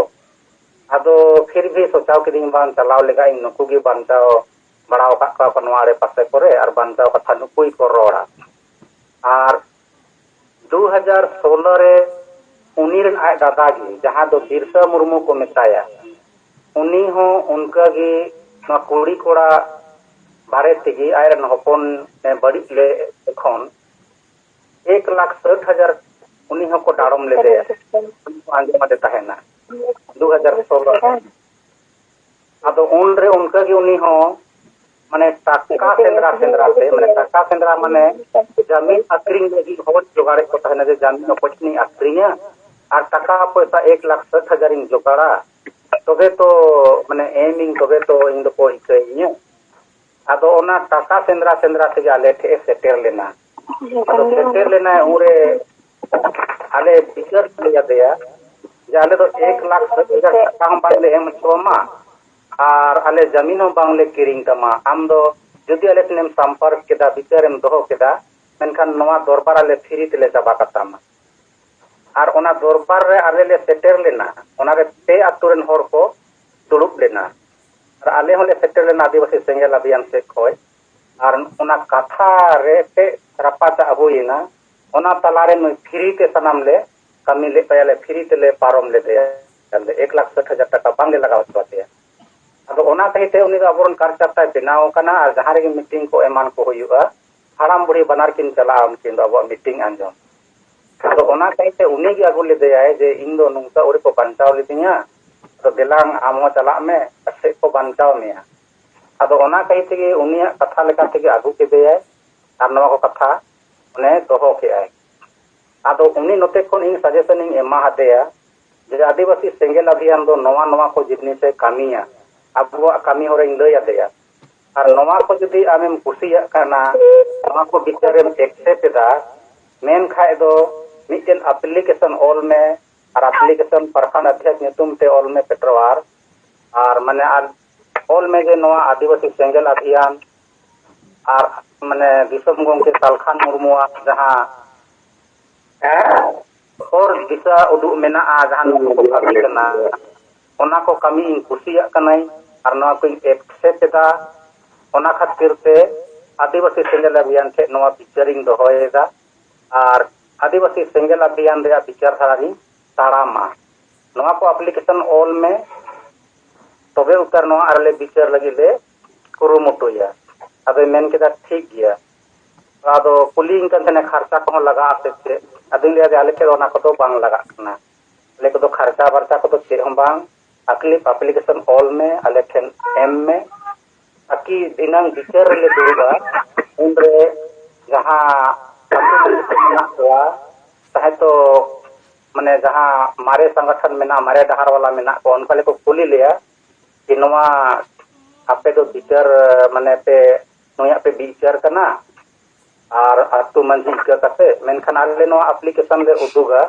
ᱟᱫᱚ ᱯᱷᱤᱨ ᱵᱷᱤ ᱥᱚᱪᱟᱣ ᱠᱤᱫᱤᱧ, ᱵᱟᱝ, ᱪᱟᱞᱟᱣ ᱞᱮᱜᱟ ᱤᱧ, ᱱᱩᱠᱩ ᱜᱮ ᱵᱟᱧᱪᱟᱣ ᱵᱟᱲᱟᱣ ᱟᱠᱟᱫ ᱠᱚᱣᱟ ᱠᱚ ᱱᱚᱣᱟ ᱟᱲᱮ ᱯᱟᱥᱮ ᱠᱚᱨᱮ, ᱟᱨ ᱵᱟᱧᱪᱟᱣ ᱠᱟᱛᱷᱟ ᱱᱩᱠᱩ ᱜᱮᱠᱚ ᱨᱚᱲᱟ᱾ ᱟᱨ ᱫᱩ ᱦᱟᱡᱟᱨ ᱥᱳᱞᱳ ᱨᱮ ᱩᱱᱤ ᱨᱮᱱ ᱟᱡ ᱫᱟᱫᱟ ᱜᱮ, ᱡᱟᱦᱟᱸ ᱫᱚ ᱵᱤᱨᱥᱟ ᱢᱩᱨᱢᱩ ᱠᱚ ᱢᱮᱛᱟᱭᱟ, ᱩᱱᱤ ᱦᱚᱸ ᱚᱱᱠᱟ ᱜᱮ ᱱᱚᱣᱟ ᱠᱩᱲᱤ ᱠᱚᱲᱟ ᱵᱟᱨᱮ ᱛᱮᱜᱮ ᱟᱡᱨᱮᱱ ᱦᱚᱯᱚᱱ ᱮ ᱵᱟᱹᱲᱤᱡ ᱞᱮ ᱮᱠᱷᱚᱱ ᱮᱠ ᱞᱟᱠᱷ ᱥᱟᱹᱴ ᱦᱟᱡᱟᱨ ᱩᱱᱤ ᱦᱚᱸᱠᱚ ᱰᱟᱲᱚᱢ ᱞᱮᱫᱮᱭᱟ᱾ ᱟᱸᱡᱚᱢ ᱟᱫᱮ ᱛᱟᱦᱮᱱᱟ ᱫᱩ ᱦᱟᱡᱟᱨ ᱥᱳᱞᱳ ᱨᱮ᱾ ᱟᱫᱚ ᱩᱱᱨᱮ ᱚᱱᱠᱟᱜᱮ ᱩᱱᱤ ᱦᱚᱸ ᱢᱟᱱᱮ ᱴᱟᱠᱟ ᱥᱮᱸᱫᱽᱨᱟ ᱥᱮᱸᱫᱽᱨᱟ ᱛᱮ, ᱢᱟᱱᱮ ᱴᱟᱠᱟ ᱥᱮᱸᱫᱽᱨᱟ ᱢᱟᱱᱮ ᱡᱟᱢᱤᱱ ᱟᱹᱠᱷᱨᱤᱧ ᱞᱟᱹᱜᱤᱫ ᱦᱚᱲ ᱡᱚᱜᱟᱲᱮᱫ ᱠᱚ ᱛᱟᱦᱮᱱᱟ ᱡᱮ ᱡᱟᱢᱤᱱ ᱚᱠᱚᱭ ᱴᱷᱮᱱᱤᱧ ᱟᱹᱠᱷᱨᱤᱧᱟ ᱟᱨ ᱴᱟᱠᱟ ᱯᱚᱭᱥᱟ ᱮᱠ ᱞᱟᱠᱷ ᱥᱟᱹᱴ ᱦᱟᱡᱟᱨ ᱤᱧ ᱡᱚᱜᱟᱲᱟ, ᱛᱚᱵᱮ ᱛᱚ ᱢᱟᱱᱮ ᱮᱢᱤᱧ, ᱛᱚᱵᱮ ᱛᱚ ᱤᱧ ᱫᱚᱠᱚ ᱤᱠᱟᱹᱧᱟ᱾ ᱟᱫᱚ ᱚᱱᱟ ᱴᱟᱠᱟ ᱥᱮᱸᱫᱽᱨᱟ ᱥᱮᱸᱫᱽᱨᱟ ᱛᱮᱜᱮ ᱟᱞᱮ ᱴᱷᱮᱡ ᱮ ᱥᱮᱴᱮᱨ ᱞᱮᱱᱟ᱾ ᱟᱫᱚ ᱥᱮᱴᱮᱨ ᱞᱮᱱᱟᱭ ᱩᱱᱨᱮ ᱟᱞᱮ ᱵᱤᱪᱟᱹᱨ ᱞᱮ ᱟᱫᱮᱭᱟ ᱡᱮ ᱟᱞᱮ ᱫᱚ ᱮᱠ ᱞᱟᱠᱷ ᱥᱟᱹᱴ ᱦᱟᱡᱟᱨ ᱴᱟᱠᱟ ᱦᱚᱸ ᱵᱟᱝᱞᱮ ᱮᱢ ᱦᱚᱪᱚ ᱟᱢᱟ ᱟᱨ ᱟᱞᱮ ᱡᱟᱢᱤᱱ ᱦᱚᱸ ᱵᱟᱝᱞᱮ ᱠᱤᱨᱤᱧ ᱛᱟᱢᱟ᱾ ᱟᱢ ᱫᱚ ᱡᱩᱫᱤ ᱟᱞᱮ ᱴᱷᱮᱱᱮᱢ ᱥᱚᱢᱯᱚᱨᱠ ᱠᱮᱫᱟ, ᱵᱤᱪᱟᱹᱨᱮᱢ ᱫᱚᱦᱚ ᱠᱮᱫᱟ, ᱢᱮᱱᱠᱷᱟᱱ ᱱᱚᱣᱟ ᱫᱚᱨᱵᱟᱨ ᱟᱞᱮ ᱯᱷᱤᱨᱤ ᱛᱮᱞᱮ ᱪᱟᱵᱟ ᱠᱟᱛᱟᱢᱟ᱾ ᱟᱨ ᱚᱱᱟ ᱫᱚᱨᱵᱟᱨ ᱨᱮ ᱟᱞᱮ ᱞᱮ ᱥᱮᱴᱮᱨ ᱞᱮᱱᱟ, ᱚᱱᱟᱨᱮ ᱯᱮ ᱟᱛᱳ ᱨᱮᱱ ᱦᱚᱲ ᱠᱚ ᱫᱩᱲᱩᱵ ᱞᱮᱱᱟ᱾ ᱟᱨ ᱟᱞᱮ ᱦᱚᱸᱞᱮ ᱥᱮᱴᱮᱨ ᱞᱮᱱᱟ ᱟᱹᱫᱤᱵᱟᱹᱥᱤ ᱥᱮᱸᱜᱮᱞ ᱟᱵᱷᱤᱭᱟᱱ ᱥᱮᱫ ᱠᱷᱚᱱ᱾ ᱟᱨ ᱚᱱᱟ ᱠᱟᱛᱷᱟ ᱨᱮ ᱮᱱᱛᱮᱫ ᱨᱟᱯᱟᱪᱟᱜ ᱦᱩᱭᱮᱱᱟ᱾ ᱚᱱᱟ ᱛᱟᱞᱟᱨᱮ ᱱᱩᱭ ᱯᱷᱨᱤ ᱛᱮ ᱥᱟᱱᱟᱢ ᱞᱮ ᱠᱟᱹᱢᱤ ᱞᱮᱫ ᱛᱟᱭᱟ, ᱞᱮ ᱯᱷᱨᱤ ᱛᱮᱞᱮ ᱯᱟᱨᱚᱢ ᱞᱮᱫᱮᱭᱟ᱾ ᱮᱠ ᱞᱟᱠᱷ ᱥᱟᱹᱴ ᱦᱟᱡᱟᱨ ᱴᱟᱠᱟ ᱵᱟᱝᱞᱮ ᱞᱟᱜᱟᱣ ᱦᱚᱪᱚ ᱟᱫᱮᱭᱟ᱾ ᱟᱫᱚ ᱚᱱᱟ ᱠᱟᱹᱦᱤᱛᱮ ᱩᱱᱤ ᱫᱚ ᱟᱵᱚᱨᱮᱱ ᱠᱟᱞᱪᱟᱨ ᱛᱟᱭ ᱵᱮᱱᱟᱣ ᱟᱠᱟᱱᱟ᱾ ᱟᱨ ᱡᱟᱦᱟᱸ ᱨᱮᱜᱮ ᱢᱤᱴᱤᱝ ᱠᱚ ᱮᱢᱟᱱ ᱠᱚ ᱦᱩᱭᱩᱜᱼᱟ, ᱦᱟᱲᱟᱢ ᱵᱩᱲᱦᱤ ᱵᱟᱱᱟᱨ ᱠᱤᱱ ᱪᱟᱞᱟᱜᱼᱟ ᱩᱱᱠᱤᱱ ᱫᱚ ᱟᱵᱚᱣᱟᱜ ᱢᱤᱴᱤᱝ ᱟᱸᱡᱚᱢ᱾ ᱟᱫᱚ ᱚᱱᱟ ᱠᱟᱹᱦᱤᱛᱮ ᱩᱱᱤ ᱜᱮ ᱟᱹᱜᱩ ᱞᱮᱫᱮᱭᱟᱭ ᱡᱮ, "ᱤᱧ ᱫᱚ ᱱᱚᱝᱠᱟ ᱟᱹᱣᱨᱤ ᱠᱚ ᱵᱟᱧᱪᱟᱣ ᱞᱤᱫᱤᱧᱟ, ᱟᱫᱚ ᱫᱮᱞᱟᱝ ᱟᱢ ᱦᱚᱸ ᱪᱟᱞᱟᱜ ᱢᱮ, ᱯᱟᱥᱮᱡ ᱠᱚ ᱵᱟᱧᱪᱟᱣ ᱢᱮᱭᱟ᱾" ᱟᱫᱚ ᱚᱱᱟ ᱠᱟᱹᱦᱤ ᱛᱮᱜᱮ ᱩᱱᱤᱭᱟᱜ ᱠᱟᱛᱷᱟ ᱞᱮᱠᱟ ᱛᱮᱜᱮ ᱟᱹᱜᱩ ᱠᱮᱫᱮᱭᱟᱭ ᱟᱨ ᱱᱚᱣᱟ ᱠᱚ ᱠᱟᱛᱷᱟ ᱚᱱᱮ ᱫᱚᱦᱚ ᱠᱮᱜᱼᱟᱭ᱾ ᱟᱫᱚ ᱩᱱᱤ ᱱᱚᱛᱮ ᱠᱷᱚᱱ ᱤᱧ ᱥᱟᱡᱮᱥᱚᱱ ᱤᱧ ᱮᱢᱟ ᱦᱟᱫᱮᱭᱟ ᱡᱮ ᱟᱹᱫᱤᱵᱟᱹᱥᱤ ᱥᱮᱸᱜᱮᱞ ᱟᱵᱷᱤᱭᱟᱱ ᱫᱚ ᱱᱚᱣᱟ ᱱᱚᱣᱟ ᱠᱚ ᱡᱤᱱᱤᱥᱮ ᱠᱟᱹᱢᱤᱭᱟ, ᱟᱵᱚᱣᱟᱜ ᱠᱟᱹᱢᱤ ᱦᱚᱨᱟᱧ ᱞᱟᱹᱭ ᱟᱫᱮᱭᱟ᱾ ᱟᱨ ᱱᱚᱣᱟ ᱠᱚ ᱡᱩᱫᱤ ᱟᱢᱮᱢ ᱠᱩᱥᱤᱭᱟᱜ ᱠᱟᱱᱟ, ᱱᱚᱣᱟ ᱠᱚ ᱵᱤᱪᱟᱹᱨᱮᱢ ᱮᱠᱥᱮᱯᱴ ᱮᱫᱟ, ᱢᱮᱱ ᱠᱷᱟᱡ ᱫᱚ ᱢᱤᱫᱴᱮᱱ ᱟᱯᱞᱤᱠᱮᱥᱚᱱ ᱚᱞ ᱢᱮ᱾ ᱟᱨ ᱟᱯᱞᱤᱠᱮᱥᱚᱱ ᱯᱨᱚᱠᱷᱚᱸᱰ ᱚᱫᱷᱭᱚᱠᱷ ᱧᱩᱛᱩᱢ ᱛᱮ ᱚᱞ ᱢᱮ ᱯᱮᱴᱨᱳᱣᱟᱨ᱾ ᱟᱨ ᱢᱟᱱᱮ ᱟᱨ ᱚᱞ ᱢᱮ ᱡᱮ ᱱᱚᱣᱟ ᱟᱹᱫᱤᱵᱟᱹᱥᱤ ᱥᱮᱸᱜᱮᱞ ᱟᱵᱷᱤᱭᱟᱱ ᱟᱨ ᱢᱟᱱᱮ ᱫᱤᱥᱚᱢ ᱜᱚᱢᱠᱮ ᱥᱟᱞᱠᱷᱟᱱ ᱢᱩᱨᱢᱩᱣᱟᱜ ᱡᱟᱦᱟᱸ ᱦᱚᱨ ᱫᱤᱥᱟᱹ ᱩᱫᱩᱜ ᱢᱮᱱᱟᱜᱼᱟ, ᱡᱟᱦᱟᱸ ᱱᱚᱣᱟ ᱠᱚ ᱠᱟᱹᱢᱤ ᱠᱟᱱᱟ, ᱚᱱᱟ ᱠᱚ ᱠᱟᱹᱢᱤ ᱤᱧ ᱠᱩᱥᱤᱭᱟᱜ ᱠᱟᱹᱱᱟᱹᱧ ᱟᱨ ᱱᱚᱣᱟ ᱠᱚᱧ ᱮᱠᱥᱮᱯᱴ ᱮᱫᱟ᱾ ᱚᱱᱟ ᱠᱷᱟᱹᱛᱤᱨ ᱛᱮ ᱟᱹᱫᱤᱵᱟᱹᱥᱤ ᱥᱮᱸᱜᱮᱞ ᱟᱵᱷᱤᱭᱟᱱ ᱴᱷᱮᱱ ᱱᱚᱣᱟ ᱵᱤᱪᱟᱹᱨᱤᱧ ᱫᱚᱦᱚᱭᱮᱫᱟ ᱟᱨ ᱟᱹᱫᱤᱵᱟᱹᱥᱤ ᱥᱮᱸᱜᱮᱞ ᱟᱵᱷᱤᱭᱟᱱ ᱨᱮᱭᱟᱜ ᱵᱤᱪᱟᱹᱨ ᱫᱷᱟᱨᱟ ᱨᱤᱧ ᱛᱟᱲᱟᱢᱟ᱾ ᱱᱚᱣᱟ ᱠᱚ ᱟᱯᱞᱤᱠᱮᱥᱚᱱ ᱚᱞ ᱢᱮ᱾ ᱛᱚᱵᱮ ᱩᱛᱟᱹᱨ ᱱᱚᱣᱟ ᱟᱨ ᱞᱮ ᱵᱤᱪᱟᱹᱨ ᱞᱟᱹᱜᱤᱫ ᱞᱮ ᱠᱩᱨᱩᱢᱩᱴᱩᱭᱟ᱾ ᱟᱫᱚᱭ ᱢᱮᱱ ᱠᱮᱫᱟ, "ᱴᱷᱤᱠ ᱜᱮᱭᱟ᱾" ᱟᱫᱚ ᱠᱩᱞᱤᱭᱤᱧ ᱠᱟᱱ ᱛᱟᱦᱮᱱᱟ, "ᱠᱷᱟᱨᱪᱟ ᱠᱚᱦᱚᱸ ᱞᱟᱜᱟᱜᱼᱟ ᱥᱮ ᱪᱮᱫ?" ᱟᱫᱚᱧ ᱞᱟᱹᱭᱟ ᱡᱮ, "ᱟᱞᱮ ᱴᱷᱮᱱ ᱚᱱᱟ ᱠᱚᱫᱚ ᱵᱟᱝ ᱞᱟᱜᱟᱜ ᱠᱟᱱᱟ, ᱟᱞᱮ ᱠᱚᱫᱚ ᱠᱷᱟᱨᱪᱟ ᱵᱟᱨᱪᱟ ᱠᱚᱫᱚ ᱪᱮᱫ ᱦᱚᱸ ᱵᱟᱝ, ᱟᱯᱞᱤ ᱟᱯᱞᱤᱠᱮᱥᱚᱱ ᱚᱞ ᱢᱮ, ᱟᱞᱮ ᱴᱷᱮᱱ ᱮᱢ ᱢᱮ, ᱟᱨᱠᱤ ᱫᱷᱤᱱᱟᱹᱝ ᱵᱤᱪᱟᱹᱨ ᱨᱮᱞᱮ ᱫᱩᱲᱩᱵᱼᱟ, ᱩᱱᱨᱮ ᱡᱟᱦᱟᱸ ᱟᱹᱛᱩ ᱢᱮᱱᱟᱜ ᱠᱚᱣᱟ, ᱛᱟᱦᱮᱸ ᱛᱚ ᱢᱟᱱᱮ ᱡᱟᱦᱟᱸ ᱢᱟᱨᱮ ᱥᱚᱝᱜᱚᱴᱷᱚᱱ ᱢᱮᱱᱟᱜᱼᱟ, ᱢᱟᱨᱮ ᱰᱟᱦᱟᱨ ᱵᱟᱞᱟ ᱢᱮᱱᱟᱜ ᱠᱚᱣᱟ, ᱩᱱᱠᱩ ᱞᱮ ᱠᱚ ᱠᱩᱞᱤ ᱞᱮᱭᱟ ᱡᱮ ᱱᱚᱣᱟ ᱟᱯᱮ ᱫᱚ ᱵᱤᱪᱟᱹᱨ ᱢᱟᱱᱮ ᱯᱮ ᱱᱩᱭᱟᱜ ᱯᱮ ᱵᱤᱪᱟᱹᱨ ᱠᱟᱱᱟ ᱟᱨ ᱟᱹᱛᱩ ᱢᱟᱹᱡᱷᱤ ᱤᱠᱟᱹ ᱠᱟᱛᱮ, ᱢᱮᱱᱠᱷᱟᱱ ᱟᱞᱮ ᱱᱚᱣᱟ ᱟᱯᱞᱤᱠᱮᱥᱚᱱ ᱞᱮ ᱩᱫᱩᱜᱟ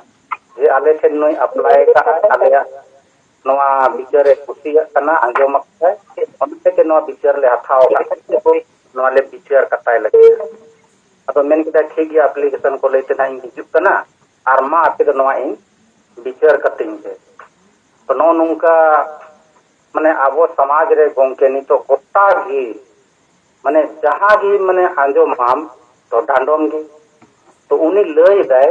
ᱡᱮ ᱟᱞᱮ ᱴᱷᱮᱱ ᱱᱩᱭ ᱟᱯᱞᱟᱭ ᱠᱟᱜᱼᱟᱭ, ᱟᱞᱮᱭᱟᱜ ᱱᱚᱣᱟ ᱵᱤᱪᱟᱹᱨ ᱮ ᱠᱩᱥᱤᱭᱟᱜ ᱠᱟᱱᱟ, ᱟᱸᱡᱚᱢ ᱟᱠᱟᱫᱟᱭ, ᱚᱱᱟ ᱛᱮᱜᱮ ᱱᱚᱣᱟ ᱵᱤᱪᱟᱹᱨ ᱞᱮ ᱦᱟᱛᱟᱣ ᱟᱠᱟᱫᱟ, ᱱᱚᱣᱟ ᱞᱮ ᱵᱤᱪᱟᱹᱨ ᱠᱟᱛᱟᱭ ᱞᱟᱹᱜᱤᱫ᱾ ᱟᱫᱚ ᱢᱮᱱ ᱠᱮᱫᱟ, "ᱴᱷᱤᱠ ᱜᱮᱭᱟ, ᱟᱯᱞᱤᱠᱮᱥᱚᱱ ᱠᱚ ᱞᱟᱹᱭ ᱛᱮ ᱱᱟᱜ ᱤᱧ ᱦᱤᱡᱩᱜ ᱠᱟᱱᱟ, ᱟᱨ ᱢᱟ ᱟᱯᱮ ᱫᱚ ᱱᱚᱣᱟ ᱤᱧ ᱵᱤᱪᱟᱹᱨ ᱠᱟᱹᱛᱤᱧ ᱯᱮ᱾" ᱛᱚ ᱱᱚᱜᱼᱚ ᱱᱚᱝᱠᱟ ᱢᱟᱱᱮ ᱟᱵᱚ ᱥᱚᱢᱟᱡᱽ ᱨᱮ ᱜᱚᱝᱠᱮ ᱱᱤᱛᱚᱜ ᱜᱚᱴᱟ ᱜᱮ ᱢᱟᱱᱮ ᱡᱟᱦᱟᱸ ᱜᱮ ᱢᱟᱱᱮ ᱟᱸᱡᱚᱢᱟᱢ ᱛᱚ ᱰᱟᱸᱰᱚᱢ ᱜᱮ᱾ ᱛᱚ ᱩᱱᱤ ᱞᱟᱹᱭ ᱫᱟᱭ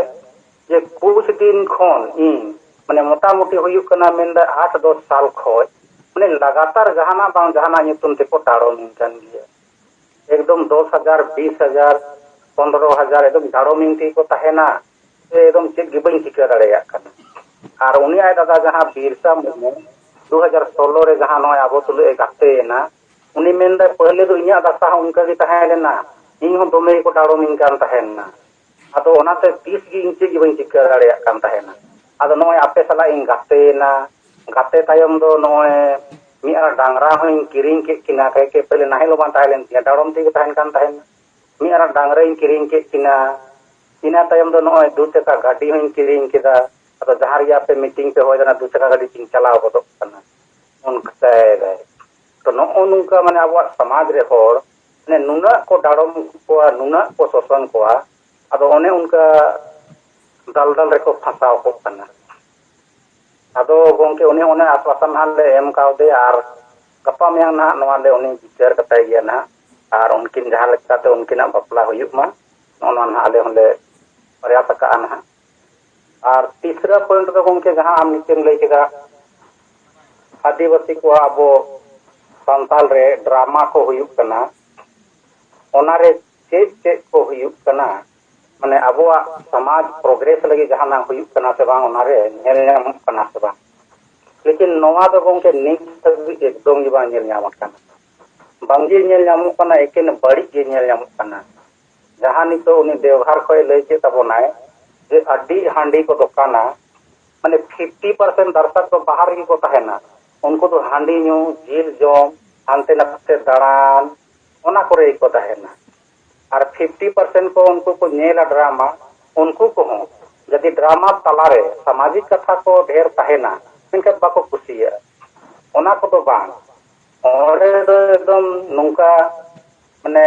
ᱡᱮ ᱠᱩᱪ ᱫᱤᱱ ᱠᱷᱚᱱ ᱤᱧ ᱢᱟᱱᱮ ᱢᱚᱴᱟᱢᱩᱴᱤ ᱦᱩᱭᱩᱜ ᱠᱟᱱᱟ ᱢᱮᱱᱫᱟ ᱟᱴ ᱫᱚᱥ ᱥᱟᱞ ᱠᱷᱚᱡ ᱢᱟᱱᱮ ᱞᱟᱜᱟᱛᱟᱨ ᱡᱟᱦᱟᱱᱟᱜ ᱵᱟᱝ ᱡᱟᱦᱟᱱᱟᱜ ᱧᱩᱛᱩᱢ ᱛᱮᱠᱚ ᱰᱟᱸᱰᱚᱢᱤᱧ ᱠᱟᱱ ᱜᱮᱭᱟ᱾ ᱮᱠᱫᱚᱢ ᱫᱚᱥ ᱦᱟᱡᱟᱨ, ᱵᱤᱥ ᱦᱟᱡᱟᱨ, ᱯᱚᱱᱨᱚ ᱦᱟᱡᱟᱨ ᱮᱠᱫᱚᱢ ᱰᱟᱸᱰᱚᱢᱤᱧ ᱛᱮᱜᱮ ᱠᱚ ᱛᱟᱦᱮᱱᱟ᱾ ᱥᱮ ᱮᱠᱫᱚᱢ ᱪᱮᱫ ᱜᱮ ᱵᱟᱹᱧ ᱪᱤᱠᱟᱹ ᱫᱟᱲᱮᱭᱟᱜ ᱠᱟᱱᱟ᱾ ᱟᱨ ᱩᱱᱤ ᱟᱡ ᱫᱟᱫᱟ ᱡᱟᱦᱟᱸ ᱵᱤᱨᱥᱟ ᱢᱩᱨᱢᱩ ᱫᱩ ᱦᱟᱡᱟᱨ ᱥᱳᱞᱞᱳ ᱨᱮ ᱡᱟᱦᱟᱸ ᱱᱚᱜᱼᱚᱭ ᱟᱵᱚ ᱛᱩᱞᱩᱡ ᱮ ᱜᱟᱛᱮᱭᱮᱱᱟ, ᱩᱱᱤ ᱢᱮᱱᱫᱟᱭ, "ᱯᱟᱹᱦᱞᱮ ᱫᱚ ᱤᱧᱟᱹᱜ ᱫᱟᱥᱟ ᱦᱚᱸ ᱚᱱᱠᱟ ᱜᱮ ᱛᱟᱦᱮᱸ ᱞᱮᱱᱟ, ᱤᱧ ᱦᱚᱸ ᱫᱚᱢᱮ ᱜᱮᱠᱚ ᱰᱟᱸᱰᱚᱢᱤᱧ ᱠᱟᱱ ᱛᱟᱦᱮᱱᱟ, ᱟᱫᱚ ᱚᱱᱟᱛᱮ ᱛᱤᱥ ᱜᱮ ᱤᱧ ᱪᱮᱫ ᱜᱮ ᱵᱟᱹᱧ ᱪᱤᱠᱟᱹ ᱫᱟᱲᱮᱭᱟᱜ ᱠᱟᱱ ᱛᱟᱦᱮᱱᱟ᱾ ᱟᱫᱚ ᱱᱚᱜᱼᱚᱭ ᱟᱯᱮ ᱥᱟᱞᱟᱜ ᱤᱧ ᱜᱟᱛᱮᱭᱮᱱᱟ, ᱜᱟᱛᱮ ᱛᱟᱭᱚᱢ ᱫᱚ ᱱᱚᱜᱼᱚᱭ ᱢᱤᱫ ᱟᱨ ᱰᱟᱝᱨᱟ ᱦᱚᱸᱧ ᱠᱤᱨᱤᱧ ᱠᱮᱫ ᱠᱤᱱᱟ, ᱠᱟᱹᱦᱤ ᱠᱮ ᱯᱟᱹᱦᱞᱮ ᱱᱟᱦᱮᱞ ᱦᱚᱸ ᱵᱟᱝ ᱛᱟᱦᱮᱸ ᱞᱮᱱ ᱛᱤᱧᱟ, ᱰᱟᱸᱰᱚᱢ ᱛᱮᱜᱮ ᱛᱟᱦᱮᱱ ᱠᱟᱱ ᱛᱟᱦᱮᱱᱟ, ᱢᱤᱫ ᱟᱨ ᱰᱟᱝᱨᱟᱧ ᱠᱤᱨᱤᱧ ᱠᱮᱫ ᱠᱤᱱᱟ, ᱤᱱᱟᱹ ᱛᱟᱭᱚᱢ ᱫᱚ ᱱᱚᱜᱼᱚᱭ ᱫᱩ ᱪᱟᱠᱟ ᱜᱟᱹᱰᱤ ᱦᱚᱸᱧ ᱠᱤᱨᱤᱧ ᱠᱮᱫᱟ, ᱟᱫᱚ ᱡᱟᱦᱟᱸ ᱨᱮᱜᱮ ᱟᱯᱮ ᱢᱤᱴᱤᱝ ᱯᱮ ᱦᱚᱦᱚᱭ ᱠᱟᱱᱟ ᱫᱩ ᱪᱟᱠᱟ ᱜᱟᱹᱰᱤ ᱛᱤᱧ ᱪᱟᱞᱟᱣ ᱜᱚᱫᱚᱜ ᱠᱟᱱᱟ", ᱚᱱᱠᱟᱭ ᱫᱟᱭ᱾ ᱛᱚ ᱱᱚᱜᱼᱚ ᱱᱚᱝᱠᱟ ᱢᱟᱱᱮ ᱟᱵᱚᱣᱟᱜ ᱥᱚᱢᱟᱡᱽ ᱨᱮ ᱦᱚᱲ ᱢᱟᱱᱮ ᱱᱩᱱᱟᱹᱜ ᱠᱚ ᱰᱟᱸᱰᱚᱢ ᱠᱚᱣᱟ, ᱱᱩᱱᱟᱹᱜ ᱠᱚ ᱥᱳᱥᱚᱱ ᱠᱚᱣᱟ, ᱟᱫᱚ ᱚᱱᱮ ᱚᱱᱠᱟ ᱫᱟᱞ ᱫᱟᱞ ᱨᱮᱠᱚ ᱯᱷᱟᱸᱥᱟᱣ ᱠᱚᱜ ᱠᱟᱱᱟ᱾ ᱟᱫᱚ ᱜᱚᱢᱠᱮ ᱚᱱᱮ ᱚᱱᱮ ᱟᱥᱣᱟᱥᱟᱱ ᱦᱟᱸᱜ ᱞᱮ ᱮᱢ ᱠᱟᱣᱫᱮᱭᱟ, ᱟᱨ ᱜᱟᱯᱟ ᱢᱮᱭᱟᱝ ᱱᱟᱦᱟᱜ ᱱᱚᱣᱟ ᱞᱮ ᱩᱱᱤ ᱵᱤᱪᱟᱹᱨ ᱠᱟᱛᱟᱭ ᱜᱮᱭᱟ ᱱᱟᱦᱟᱜ, ᱟᱨ ᱩᱱᱠᱤᱱ ᱡᱟᱦᱟᱸ ᱞᱮᱠᱟᱛᱮ ᱩᱱᱠᱤᱱᱟᱜ ᱵᱟᱯᱞᱟ ᱦᱩᱭᱩᱜ ᱢᱟ, ᱱᱚᱜᱼᱚ ᱱᱚᱣᱟ ᱱᱟᱦᱟᱜ ᱟᱞᱮ ᱦᱚᱸᱞᱮ ᱯᱨᱚᱭᱟᱥ ᱟᱠᱟᱜᱼᱟ ᱱᱟᱦᱟᱜ᱾ ᱟᱨ ᱛᱤᱥᱨᱟ ᱯᱚᱭᱮᱱᱴ ᱫᱚ ᱜᱚᱢᱠᱮ ᱡᱟᱦᱟᱸ ᱟᱢ ᱱᱤᱛᱮᱢ ᱞᱟᱹᱭ ᱠᱮᱫᱟ, ᱟᱹᱫᱤᱵᱟᱹᱥᱤ ᱠᱚᱣᱟᱜ, ᱟᱵᱚ ᱥᱟᱱᱛᱟᱞ ᱨᱮ ᱰᱨᱟᱢᱟ ᱠᱚ ᱦᱩᱭᱩᱜ ᱠᱟᱱᱟ, ᱚᱱᱟᱨᱮ ᱪᱮᱫ ᱪᱮᱫ ᱠᱚ ᱦᱩᱭᱩᱜ ᱠᱟᱱᱟ, ᱢᱟᱱᱮ ᱟᱵᱚᱣᱟᱜ ᱥᱚᱢᱟᱡᱽ ᱯᱨᱚᱜᱨᱮᱥ ᱞᱟᱹᱜᱤᱫ ᱡᱟᱦᱟᱱᱟᱜ ᱦᱩᱭᱩᱜ ᱠᱟᱱᱟ ᱥᱮ ᱵᱟᱝ, ᱚᱱᱟᱨᱮ ᱧᱮᱞ ᱧᱟᱢᱚᱜ ᱠᱟᱱᱟ ᱥᱮ ᱵᱟᱝ᱾ ᱞᱮᱠᱤᱱ ᱱᱚᱣᱟ ᱫᱚ ᱜᱚᱢᱠᱮ ᱱᱤᱛ ᱫᱷᱟᱹᱵᱤᱡ ᱮᱠᱫᱚᱢ ᱜᱮ ᱵᱟᱝ ᱧᱮᱞ ᱧᱟᱢ ᱟᱠᱟᱱᱟ᱾ ᱵᱟᱝᱜᱮ ᱧᱮᱞ ᱧᱟᱢᱚᱜ ᱠᱟᱱᱟ, ᱮᱠᱮᱱ ᱵᱟᱹᱲᱤᱡ ᱜᱮ ᱧᱮᱞ ᱧᱟᱢᱚᱜ ᱠᱟᱱᱟ᱾ ᱡᱟᱦᱟᱸ ᱱᱤᱛᱚᱜ ᱩᱱᱤ ᱫᱮᱣᱜᱷᱟᱨ ᱠᱷᱚᱱ ᱞᱟᱹᱭ ᱠᱮᱫ ᱛᱟᱵᱚᱱᱟᱭ ᱡᱮ ᱟᱹᱰᱤ ᱦᱟᱺᱰᱤ ᱠᱚ ᱫᱚᱠᱟᱱᱟ, ᱢᱟᱱᱮ ᱯᱷᱤᱯᱴᱤ ᱯᱟᱨᱥᱮᱱᱴ ᱫᱟᱨᱥᱚᱠ ᱫᱚ ᱵᱟᱦᱟᱨ ᱨᱮᱜᱮ ᱠᱚ ᱛᱟᱦᱮᱱᱟ᱾ ᱩᱱᱠᱩ ᱫᱚ ᱦᱟᱺᱰᱤ ᱧᱩ, ᱡᱤᱞ ᱡᱚᱢ, ᱦᱟᱱᱛᱮ ᱱᱟᱛᱮ ᱫᱟᱬᱟᱱ, ᱚᱱᱟ ᱠᱚᱨᱮ ᱜᱮᱠᱚ ᱛᱟᱦᱮᱱᱟ᱾ ᱟᱨ ᱯᱷᱤᱯᱴᱤ ᱯᱟᱨᱥᱮᱱᱴ ᱠᱚ ᱩᱱᱠᱩ ᱠᱚ ᱧᱮᱞᱟ ᱰᱨᱟᱢᱟ, ᱩᱱᱠᱩ ᱠᱚᱦᱚᱸ ᱡᱩᱫᱤ ᱰᱨᱟᱢᱟ ᱛᱟᱞᱟᱨᱮ ᱥᱟᱢᱟᱡᱤᱠ ᱠᱟᱛᱷᱟ ᱠᱚ ᱰᱷᱮᱨ ᱛᱟᱦᱮᱱᱟ, ᱢᱮᱱᱠᱷᱟᱱ ᱵᱟᱠᱚ ᱠᱩᱥᱤᱭᱟᱜᱼᱟ᱾ ᱚᱱᱟ ᱠᱚᱫᱚ ᱵᱟᱝ, ᱚᱸᱰᱮ ᱫᱚ ᱮᱠᱫᱚᱢ ᱱᱚᱝᱠᱟ, ᱢᱟᱱᱮ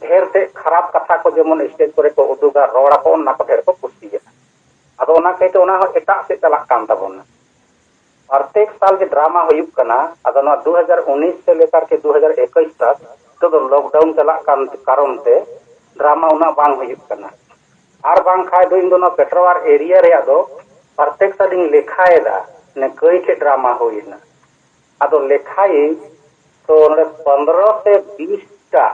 ᱰᱷᱮᱨ ᱛᱮ ᱠᱷᱟᱨᱟᱯ ᱠᱟᱛᱷᱟ ᱠᱚ ᱡᱮᱢᱚᱱ ᱥᱴᱮᱡᱽ ᱠᱚᱨᱮ ᱠᱚ ᱩᱫᱩᱜᱟ, ᱨᱚᱲ ᱟᱠᱚ, ᱚᱱᱟ ᱠᱚ ᱰᱷᱮᱨ ᱠᱚ ᱠᱩᱥᱤᱭᱟᱜᱼᱟ᱾ ᱟᱫᱚ ᱚᱱᱟ ᱠᱟᱹᱭᱛᱮ ᱚᱱᱟ ᱦᱚᱸ ᱮᱴᱟᱜ ᱥᱮᱫ ᱪᱟᱞᱟᱜ ᱠᱟᱱ ᱛᱟᱵᱚᱱᱟ᱾ ᱯᱨᱚᱛᱮᱠ ᱥᱟᱞ ᱜᱮ ᱰᱨᱟᱢᱟ ᱦᱩᱭᱩᱜ ᱠᱟᱱᱟ᱾ ᱟᱫᱚ ᱱᱚᱣᱟ ᱫᱩ ᱦᱟᱡᱟᱨ ᱩᱱᱤᱥ ᱥᱮ ᱞᱮᱠᱟᱨ ᱠᱮ ᱫᱩ ᱦᱟᱡᱟᱨ ᱮᱠᱩᱥ ᱛᱟᱠ ᱱᱤᱛᱚᱜ ᱫᱚ ᱞᱚᱠᱰᱟᱣᱩᱱ ᱪᱟᱞᱟᱜ ᱠᱟᱱ ᱠᱟᱨᱚᱱ ᱛᱮ ᱰᱨᱟᱢᱟ ᱩᱱᱟᱹᱜ ᱵᱟᱝ ᱦᱩᱭᱩᱜ ᱠᱟᱱᱟ᱾ ᱟᱨ ᱵᱟᱝᱠᱷᱟᱡ ᱫᱚ ᱤᱧ ᱫᱚ ᱱᱚᱣᱟ ᱯᱮᱴᱨᱳᱣᱟᱨ ᱮᱨᱤᱭᱟ ᱨᱮᱭᱟᱜ ᱫᱚ ᱯᱨᱚᱛᱮᱠ ᱥᱟᱞ ᱤᱧ ᱞᱮᱠᱷᱟᱭᱮᱫᱟ, ᱢᱟᱱᱮ ᱠᱟᱹᱭ ᱴᱷᱮᱡ ᱰᱨᱟᱢᱟ ᱦᱩᱭᱮᱱᱟ᱾ ᱟᱫᱚ ᱞᱮᱠᱷᱟᱭᱟᱹᱧ, ᱛᱚ ᱱᱚᱰᱮ ᱯᱚᱱᱫᱽᱨᱚ ᱥᱮ ᱵᱤᱥ ᱴᱟ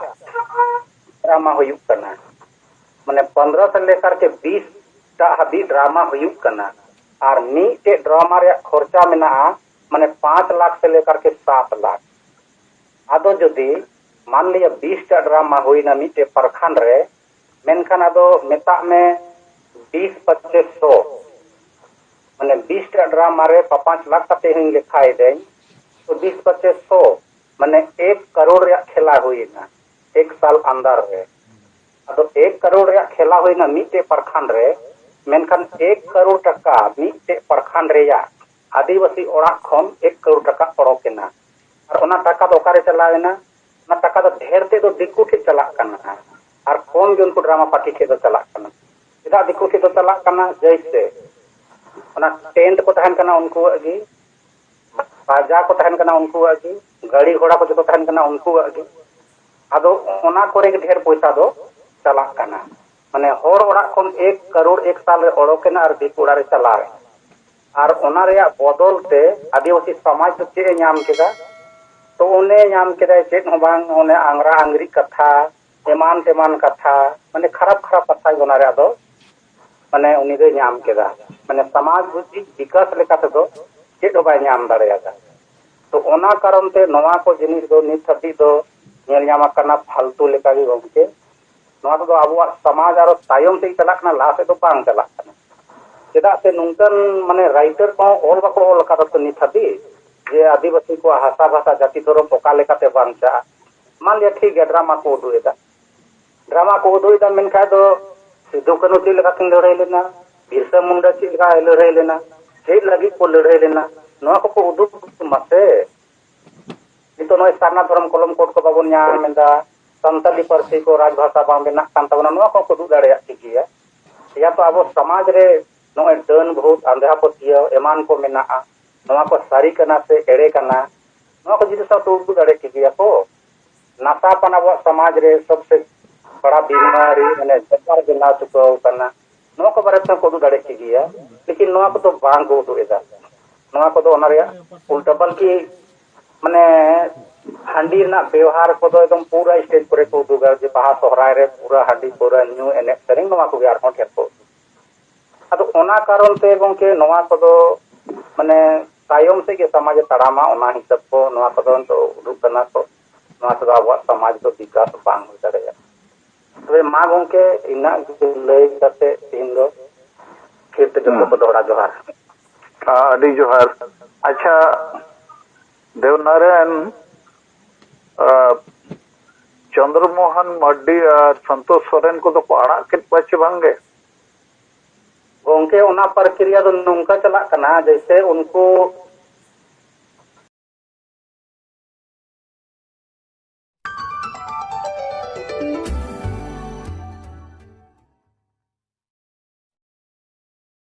ᱰᱨᱟᱢᱟ ᱦᱩᱭᱩᱜ ᱠᱟᱱᱟ᱾ ᱢᱟᱱᱮ ᱯᱚᱱᱫᱽᱨᱚ ᱥᱮ ᱞᱮᱠᱟᱨ ᱠᱮ ᱵᱤᱥ ᱴᱟ ᱦᱟᱹᱵᱤᱡ ᱰᱨᱟᱢᱟ ᱦᱩᱭᱩᱜ ᱠᱟᱱᱟ᱾ ᱟᱨ ᱢᱤᱫᱴᱮᱡ ᱰᱨᱟᱢᱟ ᱨᱮᱭᱟᱜ ᱠᱷᱚᱨᱪᱟ ᱢᱮᱱᱟᱜᱼᱟ, ᱢᱟᱱᱮ ᱯᱟᱸᱪ ᱞᱟᱠᱷ ᱥᱮ ᱞᱮᱠᱟᱨ ᱠᱮ ᱥᱟᱛ ᱞᱟᱠᱷ᱾ ᱟᱫᱚ ᱡᱩᱫᱤ ᱢᱟᱱ ᱞᱤᱭᱟ ᱵᱤᱥ ᱴᱟ ᱰᱨᱟᱢᱟ ᱦᱩᱭᱱᱟ ᱢᱤᱫᱴᱮᱡ ᱯᱟᱨᱠᱷᱟᱱ ᱨᱮ, ᱢᱮᱱᱠᱷᱟᱱ ᱟᱫᱚ ᱢᱮᱛᱟᱜ ᱢᱮ ᱵᱤᱥ ᱯᱚᱸᱪᱤᱥ ᱥᱚ, ᱢᱟᱱᱮ ᱵᱤᱥ ᱴᱟ ᱰᱨᱟᱢᱟ ᱨᱮ ᱯᱟ-, ᱯᱟᱸᱪ ᱞᱟᱠᱷ ᱠᱟᱛᱮ ᱦᱚᱸᱧ ᱞᱮᱠᱷᱟᱭᱮᱫᱟᱹᱧ, ᱛᱚ ᱵᱤᱥ ᱯᱚᱸᱪᱤᱥ ᱥᱚ, ᱢᱟᱱᱮ ᱮᱠ ᱠᱟᱨᱳᱲ ᱨᱮᱭᱟᱜ ᱠᱷᱮᱞᱟ ᱦᱩᱭᱮᱱᱟ ᱮᱠ ᱥᱟᱞ ᱟᱱᱫᱟᱨ ᱨᱮ᱾ ᱟᱫᱚ ᱮᱠ ᱠᱟᱨᱳᱲ ᱨᱮᱭᱟᱜ ᱠᱷᱮᱞᱟ ᱦᱩᱭᱱᱟ ᱢᱤᱫᱴᱮᱡ ᱯᱟᱨᱠᱷᱟᱱ ᱨᱮ, ᱢᱮᱱᱠᱷᱟᱱ ᱮᱠ ᱠᱟᱨᱳᱲ ᱴᱟᱠᱟ ᱢᱤᱫᱴᱮᱡ ᱯᱟᱨᱠᱷᱟᱱ ᱨᱮᱭᱟᱜ ᱟᱹᱫᱤᱵᱟᱹᱥᱤ ᱚᱲᱟᱜ ᱠᱷᱚᱱ ᱮᱠ ᱠᱟᱨᱳᱲ ᱴᱟᱠᱟ ᱚᱰᱚᱠ ᱮᱱᱟ᱾ ᱟᱨ ᱚᱱᱟ ᱴᱟᱠᱟ ᱫᱚ ᱚᱠᱟᱨᱮ ᱪᱟᱞᱟᱣ ᱮᱱᱟ? ᱚᱱᱟ ᱴᱟᱠᱟ ᱫᱚ ᱰᱷᱮᱨ ᱛᱮᱫ ᱫᱚ ᱫᱤᱠᱩ ᱴᱷᱮᱡ ᱪᱟᱞᱟᱜ ᱠᱟᱱᱟ, ᱟᱨ ᱠᱚᱢ ᱜᱮ ᱩᱱᱠᱩ ᱰᱨᱟᱢᱟ ᱯᱟᱨᱴᱤ ᱴᱷᱮᱡ ᱫᱚ ᱪᱟᱞᱟᱜ ᱠᱟᱱᱟ᱾ ᱪᱮᱫᱟᱜ ᱫᱤᱠᱩ ᱴᱷᱮᱡ ᱫᱚ ᱪᱟᱞᱟᱜ ᱠᱟᱱᱟ? ᱡᱮᱭᱥᱮ ᱚᱱᱟ ᱴᱮᱱᱴ ᱠᱚ ᱛᱟᱦᱮᱱ ᱠᱟᱱᱟ ᱩᱱᱠᱩᱣᱟᱜ ᱜᱮ, ᱵᱟᱡᱟ ᱠᱚ ᱛᱟᱦᱮᱱ ᱠᱟᱱᱟ ᱩᱱᱠᱩᱣᱟᱜ ᱜᱮ, ᱜᱟᱹᱲᱤ ᱜᱷᱚᱲᱟ ᱠᱚ ᱡᱚᱛᱚ ᱛᱟᱦᱮᱱ ᱠᱟᱱᱟ ᱩᱱᱠᱩᱣᱟᱜ ᱜᱮ᱾ ᱟᱫᱚ ᱚᱱᱟ ᱠᱚᱨᱮ ᱜᱮ ᱰᱷᱮᱨ ᱯᱚᱭᱥᱟ ᱫᱚ ᱪᱟᱞᱟᱜ ᱠᱟᱱᱟ᱾ ᱢᱟᱱᱮ ᱦᱚᱲ ᱚᱲᱟᱜ ᱠᱷᱚᱱ ᱮᱠ ᱠᱟᱨᱳᱲ ᱮᱠ ᱥᱟᱞ ᱨᱮ ᱚᱰᱚᱠ ᱮᱱᱟ ᱟᱨ ᱫᱤᱠᱩ ᱚᱲᱟᱜ ᱨᱮ ᱪᱟᱞᱟᱣ ᱮᱱᱟ᱾ ᱟᱨ ᱚᱱᱟ ᱨᱮᱭᱟᱜ ᱵᱚᱫᱚᱞ ᱛᱮ ᱟᱹᱫᱤᱵᱟᱹᱥᱤ ᱥᱚᱢᱟᱡᱽ ᱫᱚ ᱪᱮᱫ ᱮ ᱧᱟᱢ ᱠᱮᱫᱟ? ᱛᱚ ᱚᱱᱮ ᱧᱟᱢ ᱠᱮᱫᱟᱭ ᱪᱮᱫ ᱦᱚᱸ ᱵᱟᱝ, ᱚᱱᱮ ᱟᱝᱨᱟ ᱟᱝᱨᱤ ᱠᱟᱛᱷᱟ, ᱮᱢᱟᱱ ᱛᱮᱢᱟᱱ ᱠᱟᱛᱷᱟ, ᱢᱟᱱᱮ ᱠᱷᱟᱨᱟᱯ ᱠᱷᱟᱨᱟᱯ ᱠᱟᱛᱷᱟ ᱜᱮ ᱚᱱᱟ ᱨᱮᱭᱟᱜ ᱫᱚ, ᱢᱟᱱᱮ ᱩᱱᱤ ᱫᱚᱭ ᱧᱟᱢ ᱠᱮᱫᱟ᱾ ᱢᱟᱱᱮ ᱥᱚᱢᱟᱡᱽ ᱵᱤᱠᱟᱥ ᱞᱮᱠᱟ ᱛᱮᱫᱚ ᱪᱮᱫ ᱦᱚᱸ ᱵᱟᱭ ᱧᱟᱢ ᱫᱟᱲᱮᱭᱟᱫᱟ᱾ ᱛᱚ ᱚᱱᱟ ᱠᱟᱨᱚᱱ ᱛᱮ ᱱᱚᱣᱟ ᱠᱚ ᱡᱤᱱᱤᱥ ᱫᱚ ᱱᱤᱛ ᱦᱟᱹᱵᱤᱡ ᱫᱚ ᱧᱮᱞ ᱧᱟᱢ ᱟᱠᱟᱱᱟ ᱯᱷᱟᱞᱛᱩ ᱞᱮᱠᱟ ᱜᱮ ᱜᱚᱢᱠᱮ᱾ ᱱᱚᱣᱟ ᱛᱮᱫᱚ ᱟᱵᱚᱣᱟᱜ ᱥᱚᱢᱟᱡᱽ ᱟᱨᱚ ᱛᱟᱭᱚᱢ ᱥᱮᱫ ᱪᱟᱞᱟᱜ ᱠᱟᱱᱟ, ᱞᱟᱦᱟ ᱥᱮᱫ ᱫᱚ ᱵᱟᱝ ᱪᱟᱞᱟᱜ ᱠᱟᱱᱟ᱾ ᱪᱮᱫᱟᱜ ᱥᱮ ᱱᱚᱝᱠᱟᱱ ᱢᱟᱱᱮ ᱨᱟᱭᱴᱟᱨ ᱠᱚᱦᱚᱸ ᱚᱞ ᱵᱟᱠᱚ ᱚᱞ ᱟᱠᱟᱫᱟ ᱛᱚ ᱱᱤᱛ ᱦᱟᱹᱵᱤᱡ, ᱡᱮ ᱟᱹᱫᱤᱵᱟᱹᱥᱤ ᱠᱚᱣᱟᱜ ᱦᱟᱥᱟ ᱵᱷᱟᱥᱟ ᱡᱟᱹᱛᱤ ᱫᱷᱚᱨᱚᱢ ᱚᱠᱟ ᱞᱮᱠᱟᱛᱮ ᱵᱟᱧᱪᱟᱜᱼᱟ᱾ ᱢᱟᱱ ᱞᱤᱭᱟ ᱴᱷᱤᱠ ᱜᱮᱭᱟ, ᱰᱨᱟᱢᱟ ᱠᱚ ᱩᱫᱩᱜ ᱮᱫᱟ, ᱰᱨᱟᱢᱟ ᱠᱚ ᱩᱫᱩᱜ ᱮᱫᱟ, ᱢᱮᱱᱠᱷᱟᱱ ᱫᱚ ᱥᱤᱫᱩ ᱠᱟᱹᱱᱦᱩ ᱪᱮᱫ ᱞᱮᱠᱟ ᱠᱤᱱ ᱞᱟᱹᱲᱦᱟᱹᱭ ᱞᱮᱱᱟ, ᱵᱤᱨᱥᱟ ᱢᱩᱱᱰᱟ ᱪᱮᱫ ᱞᱮᱠᱟ ᱞᱟᱹᱲᱦᱟᱹᱭ ᱞᱮᱱᱟ, ᱪᱮᱫ ᱞᱟᱹᱜᱤᱫ ᱠᱚ ᱞᱟᱹᱲᱦᱟᱹᱭ ᱞᱮᱱᱟ, ᱱᱚᱣᱟ ᱠᱚᱠᱚ ᱩᱫᱩᱜ ᱢᱟᱥᱮ᱾ ᱱᱤᱛᱚᱜ ᱱᱚᱜᱼᱚᱭ ᱥᱟᱨᱱᱟ ᱫᱷᱚᱨᱚᱢ ᱠᱚᱞᱚᱢ ᱠᱳᱰ ᱠᱚ ᱵᱟᱵᱚᱱ ᱧᱟᱢ ᱮᱫᱟ, ᱥᱟᱱᱛᱟᱞᱤ ᱯᱟᱹᱨᱥᱤ ᱠᱚ ᱨᱟᱡᱽ ᱵᱷᱟᱥᱟ ᱵᱟᱝ ᱵᱮᱱᱟᱜ ᱠᱟᱱ ᱛᱟᱵᱚᱱᱟ, ᱱᱚᱣᱟ ᱠᱚᱦᱚᱸ ᱠᱚ ᱩᱫᱩᱜ ᱫᱟᱲᱮᱭᱟᱜ ᱠᱮ ᱜᱮᱭᱟ᱾ ᱭᱟ ᱛᱚ ᱟᱵᱚ ᱥᱚᱢᱟᱡᱽ ᱨᱮ ᱱᱚᱜᱼᱚᱭ ᱰᱟᱹᱱ ᱵᱷᱩᱛ ᱟᱸᱫᱷᱟ ᱯᱟᱹᱛᱭᱟᱹᱣ ᱮᱢᱟᱱ ᱠᱚ ᱢᱮᱱᱟᱜᱼᱟ, ᱱᱚᱣᱟ ᱠᱚ ᱥᱟᱹᱨᱤ ᱠᱟᱱᱟ ᱥᱮ ᱮᱲᱮ ᱠᱟᱱᱟ, ᱱᱚᱣᱟ ᱠᱚ ᱡᱤᱱᱤᱥ ᱦᱚᱸ ᱠᱚ ᱩᱫᱩᱜ ᱫᱟᱲᱮ ᱠᱮ ᱜᱮᱭᱟ ᱠᱚ᱾ ᱱᱟᱥᱟ ᱯᱟᱱ ᱟᱵᱚᱣᱟᱜ ᱥᱚᱢᱟᱡᱽ ᱨᱮ ᱥᱚᱵᱥᱮ ᱵᱟᱲᱟ ᱵᱤᱢᱟᱨᱤ, ᱢᱟᱱᱮ ᱵᱮᱯᱟᱨ ᱵᱮᱱᱟᱣ ᱪᱩᱠᱟᱹᱣ ᱠᱟᱱᱟ, ᱱᱚᱣᱟ ᱠᱚ ᱵᱟᱨᱮ ᱛᱮᱦᱚᱸ ᱠᱚ ᱩᱫᱩᱜ ᱫᱟᱲᱮ ᱠᱮ ᱜᱮᱭᱟ᱾ ᱞᱮᱠᱤᱱ ᱱᱚᱣᱟ ᱠᱚᱫᱚ ᱵᱟᱝ ᱠᱚ ᱩᱫᱩᱜ ᱮᱫᱟ᱾ ᱱᱚᱣᱟ ᱠᱚᱫᱚ ᱚᱱᱟ ᱨᱮᱭᱟᱜ ᱩᱞᱴᱟ, ᱵᱚᱞᱠᱤ ᱢᱟᱱᱮ ᱦᱟᱺᱰᱤ ᱨᱮᱱᱟᱜ ᱵᱮᱣᱦᱟᱨ ᱠᱚᱫᱚ ᱮᱠᱫᱚᱢ ᱯᱩᱨᱟᱹ ᱥᱴᱮᱡᱽ ᱠᱚᱨᱮ ᱠᱚ ᱩᱫᱩᱜᱟ, ᱡᱮ ᱵᱟᱦᱟ ᱥᱚᱦᱨᱟᱭ ᱨᱮ ᱯᱩᱨᱟᱹ ᱦᱟᱺᱰᱤ ᱯᱟᱹᱣᱨᱟᱹ ᱧᱩ ᱮᱱᱮᱡ ᱥᱮᱨᱮᱧ, ᱱᱚᱣᱟ ᱠᱚᱜᱮ ᱟᱨᱦᱚᱸ ᱰᱷᱮᱨ ᱠᱚ ᱩᱫᱩᱜᱟ᱾ ᱟᱫᱚ ᱚᱱᱟ ᱠᱟᱨᱚᱱ ᱛᱮ ᱜᱚᱢᱠᱮ ᱱᱚᱣᱟ ᱠᱚᱫᱚ ᱢᱟᱱᱮ ᱛᱟᱭᱚᱢ ᱥᱮᱫ ᱜᱮ ᱥᱚᱢᱟᱡᱽ ᱮ ᱛᱟᱲᱟᱢᱟ, ᱚᱱᱟ ᱦᱤᱥᱟᱹᱵ ᱠᱚ ᱱᱚᱣᱟ ᱠᱚᱫᱚ ᱱᱤᱛᱚᱜ ᱩᱰᱩᱠ ᱠᱟᱱᱟ ᱠᱚ᱾ ᱱᱚᱣᱟ ᱛᱮᱫᱚ ᱟᱵᱚᱣᱟᱜ ᱥᱚᱢᱟᱡᱽ ᱫᱚ ᱵᱤᱠᱟᱥ ᱵᱟᱝ ᱦᱩᱭ ᱫᱟᱲᱮᱭᱟᱜᱼᱟ᱾ ᱛᱚᱵᱮ ᱢᱟ ᱜᱚᱢᱠᱮ, ᱤᱱᱟᱹᱜ ᱜᱮ ᱞᱟᱹᱭ ᱠᱟᱛᱮ ᱛᱮᱦᱮᱧ ᱫᱚ ᱛᱷᱤᱨ ᱛᱮ ᱡᱚᱛᱚ ᱦᱩᱸ᱾ ᱠᱚ ᱫᱚᱦᱲᱟ ᱡᱚᱦᱟᱨ᱾ ᱟᱹᱰᱤ ᱡᱚᱦᱟᱨ᱾ ᱟᱪᱪᱷᱟ, ᱫᱮᱣᱱᱟᱨᱟᱭᱚᱱ, ᱟ, ᱪᱚᱱᱫᱨᱚ ᱢᱳᱦᱚᱱ ᱢᱟᱨᱰᱤ ᱟᱨ ᱥᱚᱱᱛᱳᱥ ᱥᱚᱨᱮᱱ ᱠᱚᱫᱚ ᱠᱚ ᱟᱲᱟᱜ ᱠᱮᱫ ᱠᱚᱣᱟ ᱪᱮ ᱵᱟᱝ ᱜᱮ? ᱜᱚᱢᱠᱮ, ᱚᱱᱟ ᱯᱨᱚᱠᱨᱤᱭᱟ ᱫᱚ ᱱᱚᱝᱠᱟ ᱪᱟᱞᱟᱜ ᱠᱟᱱᱟ, ᱡᱮᱭᱥᱮ ᱩᱱᱠᱩ